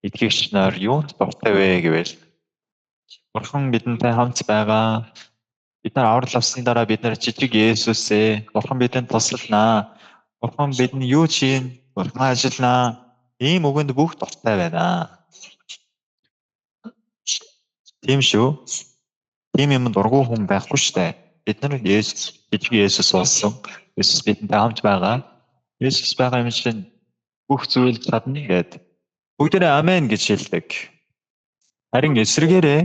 Итгэгч нар юунд дуртай вэ гэвэл Бурхан бидэнтэй хамт байгаа. Бид нар аврал авсны дараа бид нар жижиг Есүсээ, Бурхан бидэнд туслана. Бурхан бидэнд юу чинь, Бурхан ажиллана. Ийм үгэнд бүх дуртай байна. Тийм шүү. Тийм юмд дургүй хүн байхгүй шүү дээ. Бид нар Есүс, жижиг Есүс болсон. Есүс бидэнтэй хамт байгаа. Есүс байгаа юм чинь бүх зүйл чадна гэд бүгдээрээ амен гэж хэлдэг. Харин эсрэгээрээ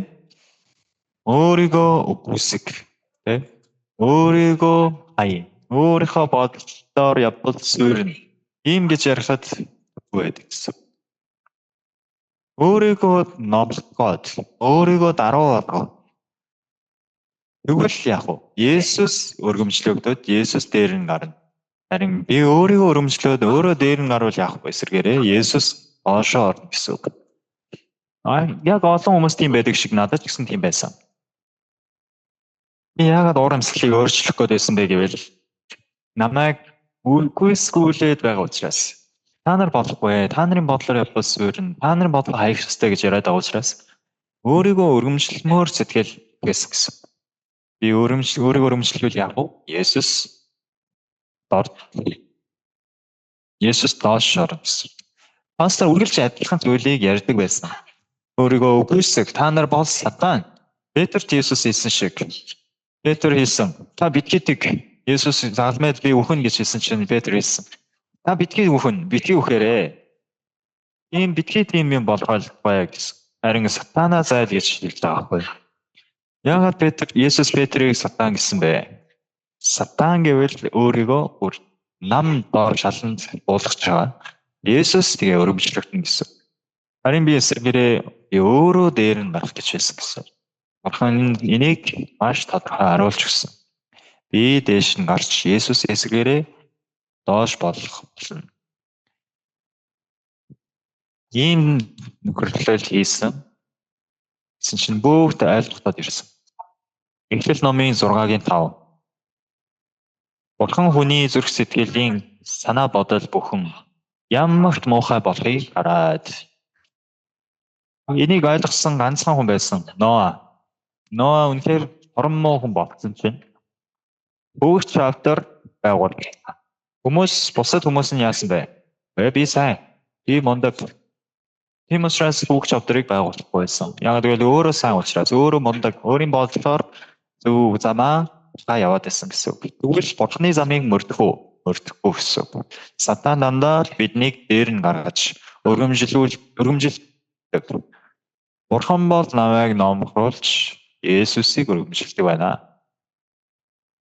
өөрийгөө үгүйсэг, тэ? Өөрийгөө хаяа. Өөрийнхөө бодлоор явбал суурна. Ийм гэж ярихад байдаг гэсэн. Өөрийгөө номлоход, өөрийгөө даруй болгох. Тэгвэл яг уу Есүс өргөмжлөгдөд Есүс дээр нь гарна. Харин би өөрийгөө өргөмжлөөд өөрөө дээр нь гарвал яах вэ? Эсрэгээрээ Есүс доошоо орно гэсэн үг. Яг олон хүмүүс тийм байдаг шиг надад ч гэсэн тийм байсан. Би яагаад уур амьсгалыг өөрчлөх гээд байсан бэ гэвэл намайг үгүйсгүүлээд байгаа учраас та нар болохгүй, та нарын бодлоор явбал суурна, та нарын бодлоо хаях ёстой гэж яриад байгаа учраас өөрийгөө өргөмжлөмөр сэтгэл гэсэн гэсэн. Би өөрийгөө өргөмжлөхөл яах вэ? Есүс дор Есүс доош орно гэсэн. Пастор үргэлж адилхан зүйлийг ярьдаг байсан. Өөрийгөө үгүйсэг, та нар бол сатан. Петрт Есүс хэлсэн шиг. Петр хэлсэн. Та битгий тэг. Есүс загалмайд би үхэн гэж хэлсэн чинь Петр хэлсэн. Та битгий үхэн, битгий үхээрээ. Ийм битгий тийм юм болгоолгүй гэсэн. Харин сатанаа зайл гэж хэлж байгаа байхгүй. Яагаад Петр Есүс Петрийг сатан гэсэн бэ? Сатан гэвэл өөрийгөө бүр нам доор шаланд буулгаж байгаа. Есүс тэгээ өргөмжлөгдөн гэсэн. Харин би эсрэгээрээ би өөрөө дээр нь гарах гэж байсан гэсэн. Бурхан энийг маш тодорхой харуулж өгсөн. Би дээш нь гарч Есүс эсрэгээрээ доош болох болно. Ийм нөхөрлөл хийсэн. Гэсэн чинь бүгд ойлгоход ирсэн. Эхлэл номын 6-гийн 5. Бурхан хүний зүрх сэтгэлийн санаа бодол бүхэн ямагт муухай болохыг хараад энийг ойлгосон ганцхан хүн байсан. Ноа. Ноа үнэхээр торон муу хүн болсон чинь бүх чаптер байгуул. Хүмүүс бусад хүмүүс нь яасан бэ? Би сайн. Би мундаг. Тийм учраас бүх чаптерыг байгуулахгүй байсан. Яг гэвэл өөрөө сайн учраас, өөрөө мундаг, өөрийн бодлоор зөв замаа та яваад байсан гэсэн үг. Тэгвэл Бурхны замыг мөрдөх үү? Мөрдөхгүй гэсэн үг. Сатан дандаа л биднийг дээр нь гаргаж өргөмжилдэг. Бурхан бол намайг номхруулж Есүсийг өргөмжилдэг байна.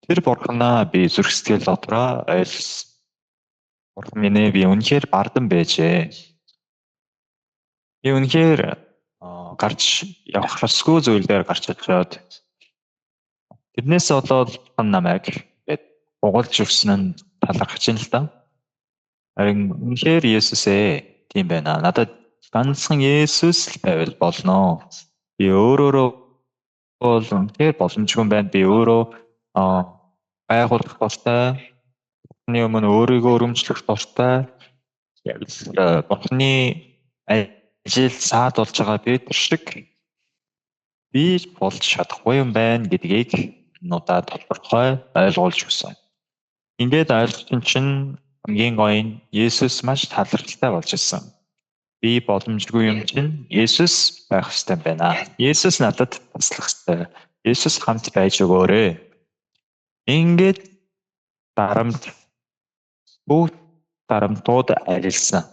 Тэр Бурханаа би зүрх сэтгэл дотроо ойлгосон. Бурхан минь ээ, би үнэхээр бардан байжээ. Би үнэхээр гарч явах ёсгүй зүйл дээр гарч очиод тэрнээс болоод Бурхан намайг угалж өгсөн нь талархаж байна л да. Харин үнэхээр Есүс ээ, тийм байна. Надад ганцхан Есүс л байвал болно. Би өөрөөрөө бол үнэхээр боломжгүй юм байна. Би өөрөө байгуулах дуртай. Бурхны өмнө өөрийгөө өрөмжлөх дуртай. Яг л Бурхны ажил саад болж байгаа Петр шиг би болж чадахгүй юм байна гэдгийг нудаа тодорхой ойлгуулж өгсөн. Ингээд ойлгосон чинь хамгийн гоё нь Есүс маш талархалтай болж ирсэн. Би боломжгүй юм чинь Есүс байх ёстой юм байна. Есүс надад туслах ёстой. Есүс хамт байж өгөөрэй. Ингээд дарамт бүх дарамтууд арилсан.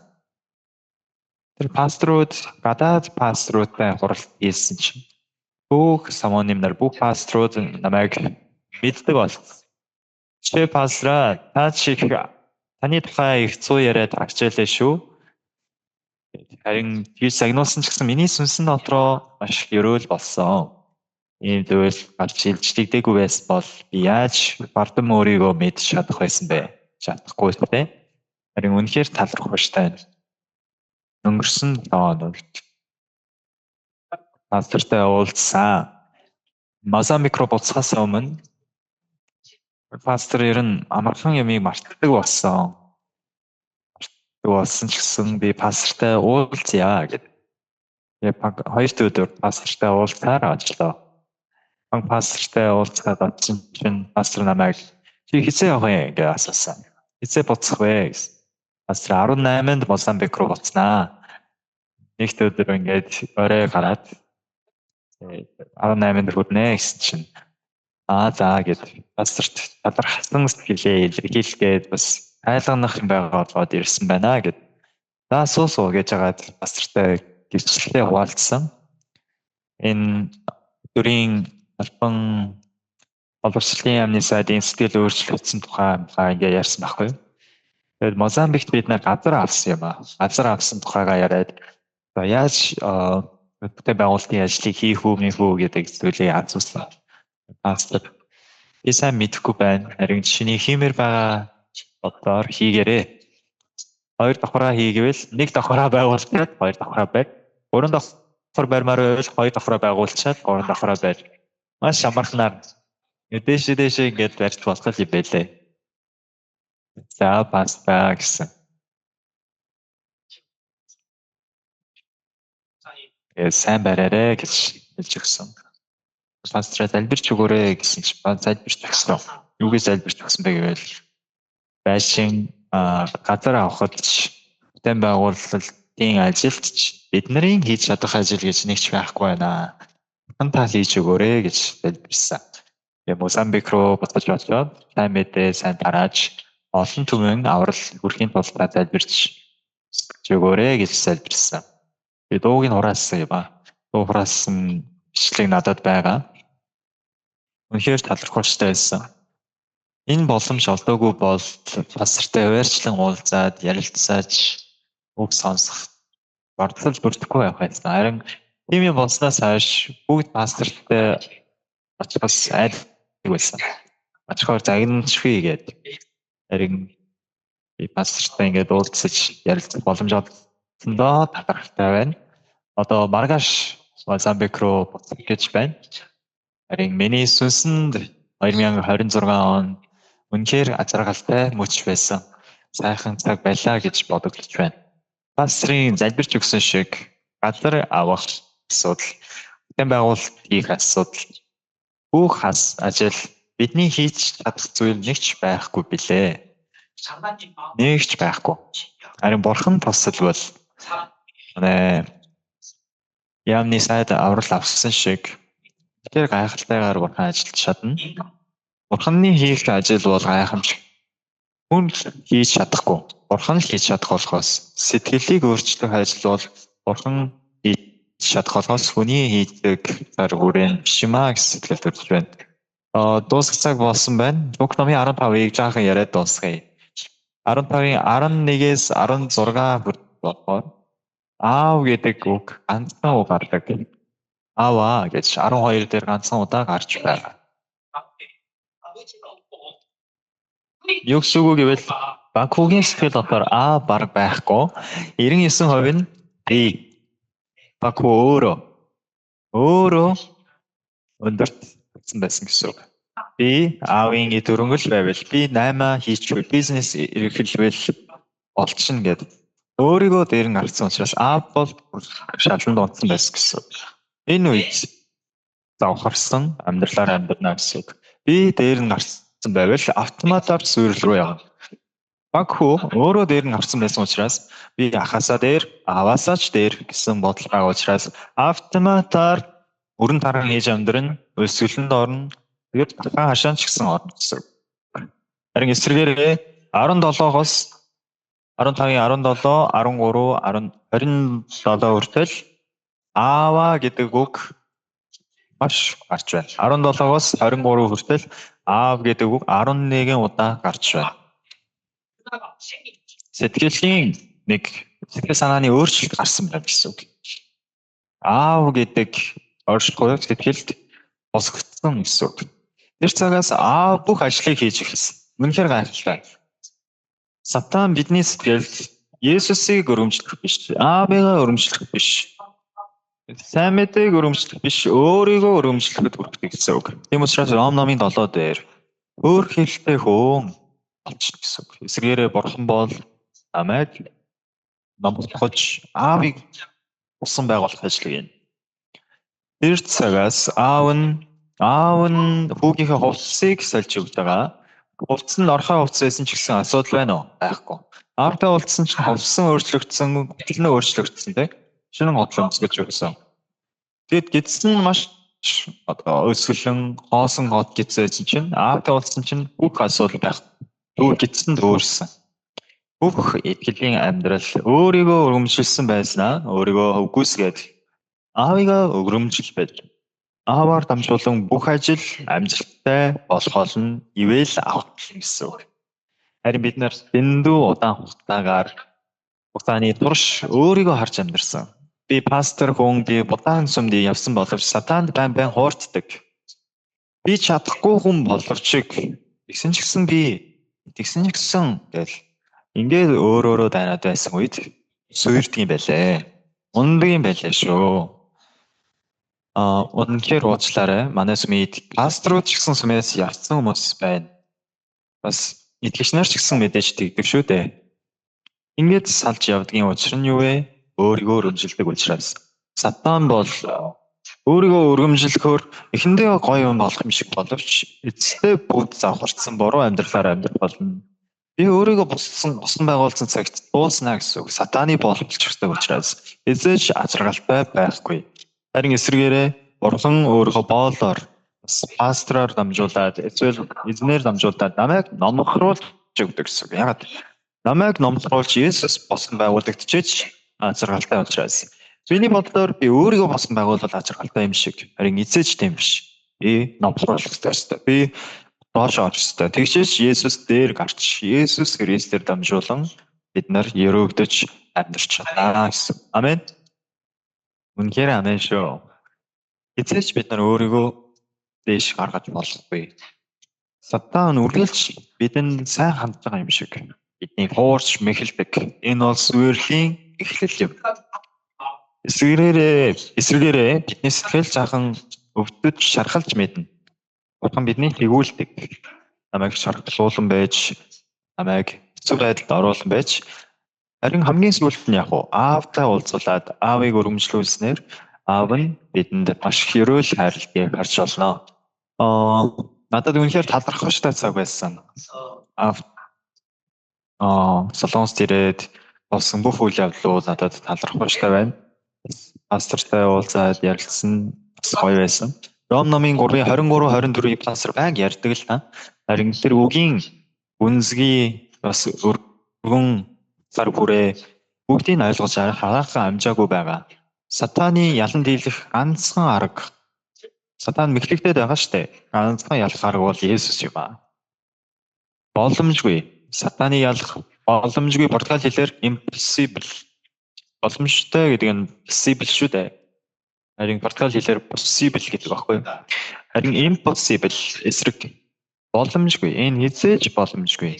Тэр пасторууд гадаад пасторуудтай хурал хийсэн чинь бүх самоним нар бүх пасторууд намайг мэддэг болсон. Чи пастраа та шиг таны тухай их зүү яриад хачаалаа шүү. Харин би сагнуулсан ч гэсэн миний сүнсэн дотроо маш их ерөөл болсон. Ийм зүйл гарч илжлэгдээгүй байсан бол би яаж бардам өөрийгөө мэдж чадах байсан бэ? Чадахгүй те. Харин үнэхээр талархах байна. Өнгөрсөн 7 хоногт пастортай уулзсан. Мозамбик руу буцахаас өмнө пастор ер нь амархан юмыг мартдаг болсон. Мартдаг болсон ч гэсэн би пастортай уулзъя гэд. Тэгээ хоёр дахь өдөр пастортай уулзсаар очлоо. Пастортай уулзгаад очсон чинь пастор намайг чи хизээ явах юм гэж асуусан. Хизээ буцах вэ гэсэн. Пастор 18-нд Мозамбик руу буцнаа. Нэгт өдөр ингээд орой гараад 18-нд хүрнэ гэсэн чинь аа за гэд пасторт талархсан сэтгэлээ илэрхийлгээд бас айлганах юм байгаа болгоод ирсэн байна гэд. За суу суу гэж хагаад пастортай гэрчлэлээ хуваалцсан. Энэ өдрийн албан боловсролын яамны сайдын сэтгэл өөрчлөгдсөн тухай ингээ ярьсан байхгүй. Тэгээд Мозамбикт бид нар газар авсан юм аа. Газар авсан тухайгаа яриад яаж бүтээн байгуулалтын ажлыг хийх үү, мэх үү гэдэг зүйлийг асуусан. Пастор би сайн мэдэхгүй байна. Харин чиний хиймээр байгаа бодлоор хийгээрэй. Хоёр давхраа хийгээвэл нэг давхраа байгуулчаад хоёр давхраа байр. Гурван давхар барьмаар байвал хоёр давхраа байгуулчаад гурван давхраа байр. Маш амархнаар дээшээ дээшээ ингээд барьж болох юм байлээ. За паста гэсэн. Тэгээд сайн бариарэ гэж хэлж өгсөн. Пастраа залбирч өгөөрэй гэсэн чинь залбирч өгсөн. Юугээ залбирч өгсөн бэ гэвэл байшин газар авахд бүтээн байгуулалтын ажилд ч бидний хийж чадах ажил гэж нэг ч байхгүй байна. Бурхан та хийж өгөөрэй гэж залбирсан. Тэгээ Мозамбик руу буцаж очоод сайн мэдээ сайн тарааж олон түмэн аврал хүрхийн тулд залбирч өгөөрэй гэж залбирсан. Би дууг нь хураасан юм аа. Дуу хураасан бичлэг надад байгаа. Үнэхээр талархууштай байсан. Энэ боломж олдоогүй бол пастортай ойрчлон уулзаад ярилцааж үг сонсох бордол бүрдэхгүй явах байсан. Харин тийм юм болсноос хойш бүгд пастортай очихоос айдаг байсан. Очихоор загнамжгүй гээд харин би пастортай ингээд уулзаж ярилцах боломж олдсондоо талархалтай байна. Одоо маргааш Мозамбик руу буцах гэж байна. Харин миний сүнсэнд 2026 он үнэхээр аз жаргалтай мөч байсан. Сайхан цаг байлаа гэж бодогдож байна. Пасторын залбирч өгсөн шиг газар авах асуудал, бүтээн байгуулалт хийх асуудал, бүх ажил бидний хийж чадах зүйл нэг ч байхгүй билээ. Нэг ч байхгүй. Харин Бурхан тусалвал манай яамны сайд аврал авсан шиг тэр гайхалтайгаар Бурхан ажиллаж чадна. Бурханы хийх ажил бол гайхамшиг. Хүн хийж чадахгүй. Бурхан л хийж чадах болохоос сэтгэлийг өөрчлөх ажил бол Бурхан хийж чадах болохоос хүний хийдэг зар хүрээ биш юм аа гэж сэтгэл төрж байна. Дуусах цаг болсон байна. Бүх номын 15-ыг жаахан яриад дуусгая. 15-ын 11-ээс 16 хүртэл болохоор аав гэдэг үг ганцхан үг гардаг. Аава гэж 12 дээр ганцхан удаа гарч байна. Юу гэсэн үг гэвэл Бакугийн сэтгэл дотор А баг байхгүй. 99% нь Б. Баку өөрөө өндөрт татсан байсан гэсэн үг. Би аавын эд хөрөнгө л байвал би 8 хийчихвэл бизнес эрхэлвэл олчихно гэд өөрийгөө дээр нь гарцсан учраас аав бол шаланд унтсан байсан гэсэн үг. Энэ үед завхарсан амьдралаар амьдрна гэсэн үг. Би дээр нь гарцсан байвал автоматар сүйрэл рүү явна. Бакху өөрөө дээр нь гарцсан байсан учраас би ахаасаа дээр, ааваасаа ч дээр гэсэн бодол байгаа учраас автоматар өрн таран хийж амьдрна, өлсгөлөнд орно. Тэгээд дахин хашаан ч гэсэн орно гэсэн. Харин эсрэгээрээ 17-оос 15-ын 17, 13, 10, 27 хүртэл аава гэдэг үг маш гарч байна. 17-оос 23 хүртэл аав гэдэг үг 11 удаа гарч байна. Сэтгэлийн нэг сэтгэл санааны өөрчлөлт гарсан байна гэсэн үг. Аав гэдэг оршихуй сэтгэлд босгогдсон гэсэн үг. Тэр цагаас аав бүх ажлыг хийж эхэлсэн. Үнэхээр гайхалтай. Сатан бидний сэтгэлд Есүсийг өрөмжлөх биш, аавыгаа өрөмжлөх биш, сайн мэдээг өрөмжлөх биш, өөрийгөө өрөмжлөхөд хүрдэг гэсэн үг. Тийм учраас Ром номын 7 дээр өөр хэлтэй хөөн болчихно гэсэн үг. Эсрэгээрээ Бурхан бол намайг номлохож аавыг усан байгуулах ажлыг юм. Тэр цагаас аав нь хүүгийнхээ хувцсыг сольж өгж байгаа. Хувцс нь орхой хувцс байсан ч гэсэн асуудал байна уу? Байхгүй. Аавтай уулзсан чинь хувцас нь өөрчлөгдсөн, гутал нь өөрчлөгдсөн тийм. Шинэ гутал өмсгөж өгсөн. Тэгэд гидсэн маш одоо өсгөлэн хоосон хот гидсэн чинь аавтай уулзсан чинь бүх асуудал байх. Өөр гидсэнд өөрсөн. Бүх итгэлийн амьдрал өөрийгөө өргөмжилсөн байснаа өөрийгөө үгүйсгээд аавыгаа өргөмжил байж. Ааваар дамжуулан бүх ажил амжилттай болохоос нь ивэл авах гэсэн үг. Харин бид нар дэндүү удаан хугацаагаар хугацааны турш өөрийгөө харж амьдарсан. Би пастор хүн, би будаан сүмд явсан боловч сатанд байн байн хуурддаг. Би чадахгүй хүн боловч тэгсэн ч гэсэн би тэгсэн ч гэсэн гэл ингээд өөр өөрөө дайнаад байсан үед суйрдаг юм байлээ. Ундаг юм байлээ шүү. Үнэхээр уучлаарай. Манай сүмийн пасторууд ч гэсэн сүмээс явцсан хүмүүс байна. Бас итгэгч нар ч гэсэн мэдээж тэгдэг шүү дээ. Ингээд салж явдгийн учир нь юу вэ? Өөрийгөө өргөмжилдэг учраас. Сатан бол өөрийгөө өргөмжлөхөөр эхэндээ гоё юм болох юм шиг боловч эцэстээ бүгд завхарцсан буруу амьдралаар амьдрах болно. Би өөрийгөө босон байгуулсан цагт дууснаа гэсэн үг. Сатаны боломжтой учраас эзэж аз жаргалтай байхгүй. Харин эсрэгээрээ Бурхан өөрийнхөө боолоор бас пастороор дамжуулаад эсвэл эзнээр дамжуулаад намайг номхруулж өгдөг гэсэн үг. Яагаад? Намайг номхруулж Есүс босон байгуулагдчихэж аз жаргалтай учраас. Миний бодлоор би өөрийгөө босон байгуулвал аз жаргалтай юм шиг. Харин эзэж тийм биш. Би номлох ёстой. Би доош орох ёстой. Тэгшээж Есүс дээр гарч, Есүс Христээр дамжуулан бид нар ерөөгдөж амьдарч чадна гэсэн. Амен. Үнэхээр амен шүү. Эцээч бид нар өөрийгөө дээш гаргаж болохгүй. Сатан үргэлж бидэнд сайн хандж байгаа юм шиг. Бидний хуурч мэхэлдэг. Энэ бол сүрлийн эхлэл юм. Эсрэгээрээ бидний сэтгэл жаахан өвдөж шархалж мэднэ. Бурхан биднийг тэгүүлдэг. Намайг шархлуулан байж, намайг хэцүү байдалд оруулан байж, харин хамгийн сүүлд нь яг уу аавтай уулзуулаад аавыг өргөмжлүүлснээр аав нь бидэнд маш их ерөөл хайрладгийг харж болно. Надад үнэхээр талархваштай цаг байсан. Аав Солонгост ирээд болсон бүх үйл явдлууд надад талархваштай байна. Пастортай уулзаад ярилцсан бас гоё байсан. Ром номын 3-ын 23 24-ийг пастор байнга ярьдаг л та. Харин тэр үгийн гүнзгий бас өргөн цар бүрээ бүгдийг ойлгож хараахан амжаагүй байгаа. Сатаны ялан дийлэх ганцхан арга. Сатан мэхлэгдээд байгаа штэ. Ганцхан ялах арга бол Есүс юм аа. Боломжгүй. Сатаны ялах боломжгүй, португал хэлээр impossible. Боломжтой гэдэг нь possible шүү дээ. Харин португал хэлээр possible гэдэг байхгүй юу? Харин impossible эсрэг боломжгүй. Энэ хэзээ ч боломжгүй.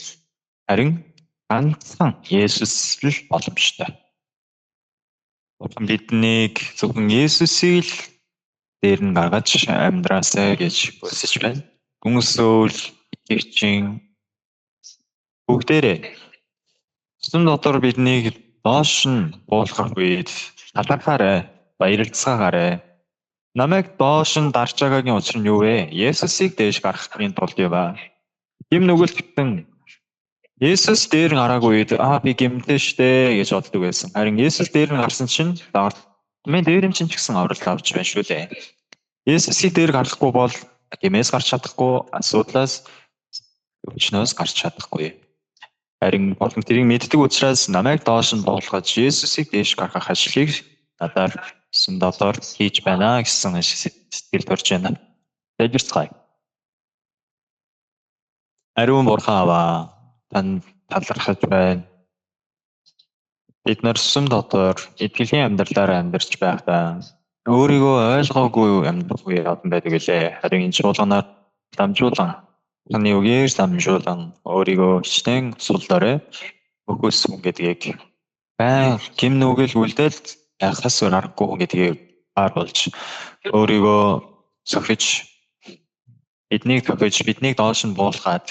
Харин ганцхан Есүс л боломжтой. Бурхан биднийг зөвхөн Есүсийг л дээр нь гаргаж амьдраасай гэж хүсэж байна. Гүнсөөл, итгэгчийн бүгдээрээ сүм дотор биднийг доош нь буулгах үед талархаарай, баярлцгаагаарай. Намайг доош нь дарж байгаагийн учир нь юу вэ? Есүсийг дээш гаргахын тулд юм аа. Гэм нүгэлтэн Есүс дээр нь гараагүй үед би гэмтэн штэ гэж боддог байсан. Харин Есүс дээр нь гарсан чинь минь дээр юм чинь ч гэсэн авралт авч байна шүү дээ. Есүсийг дээр гаргахгүй бол гэмээс гарч чадахгүй, асуудлаас өвчнөөс гарч чадахгүй. Харин бурхан тэрийг мэддэг учраас намайг доош нь буулгаж Есүсийг дээш гаргах ажлыг надаар сүм дотор хийж байна гэсэн сэтгэл төрж байна. Залбирцгаая. Ариун бурхан аваа, танд талархаж байна. Бид нар сүм дотор итгэлийн амьдралаар амьдарч байхдаа өөрийгөө ойлгоогүй амьдрах үе явдан байдаг гэлээ. Харин энэ чуулганаар дамжуулан, таны үгээр дамжуулан өөрийгөө хичнээн сул дорой мөхөс хүн гэдгийг, байн гэм нүгэл үлдэл байхаас өөр аргагүй хүн гэдгийг баар болж өөрийгөө цохиж, биднийг тохиж, биднийг доош нь буулгаад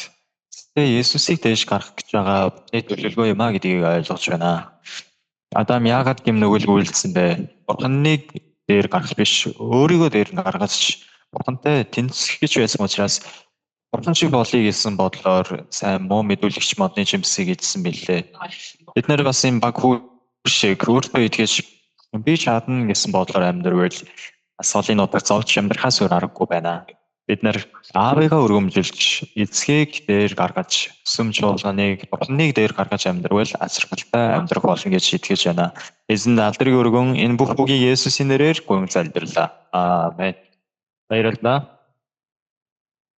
тэгээ Есүсийг дээш гаргах гэж байгаа бидний төлөвлөгөө юм а гэдгийг ойлгож байна. Адам яагаад гэм нүгэл үйлдсэн бэ? Бурханыг дээр гаргах биш, өөрийгөө дээр нь гаргаж Бурхантай тэнцэх гэж байсан учраас Бурхан шиг болъё гэсэн бодлоор сайн муу мэдүүлэгч модны жимсийг идсэн билээ. Бид нэр бас энэ баг хүү шиг өөртөө итгэж би чадна гэсэн бодлоор амьдрвал асуулын нутаг зовж амьдрахаас өөр аргагүй байна. Бид нар аавыгаа өргөмжилж, эцгийг дээр гаргаж, сүм чуулганыг, Бурханыг дээр гаргаж амьдрвал аз жаргалтай амьдрах болно гэж итгэж байна. Эзэнд алдрыг өргөн энэ бүх үгийг Есүсийн нэрээр гүн залбирлаа. Аамен. Баярлалаа.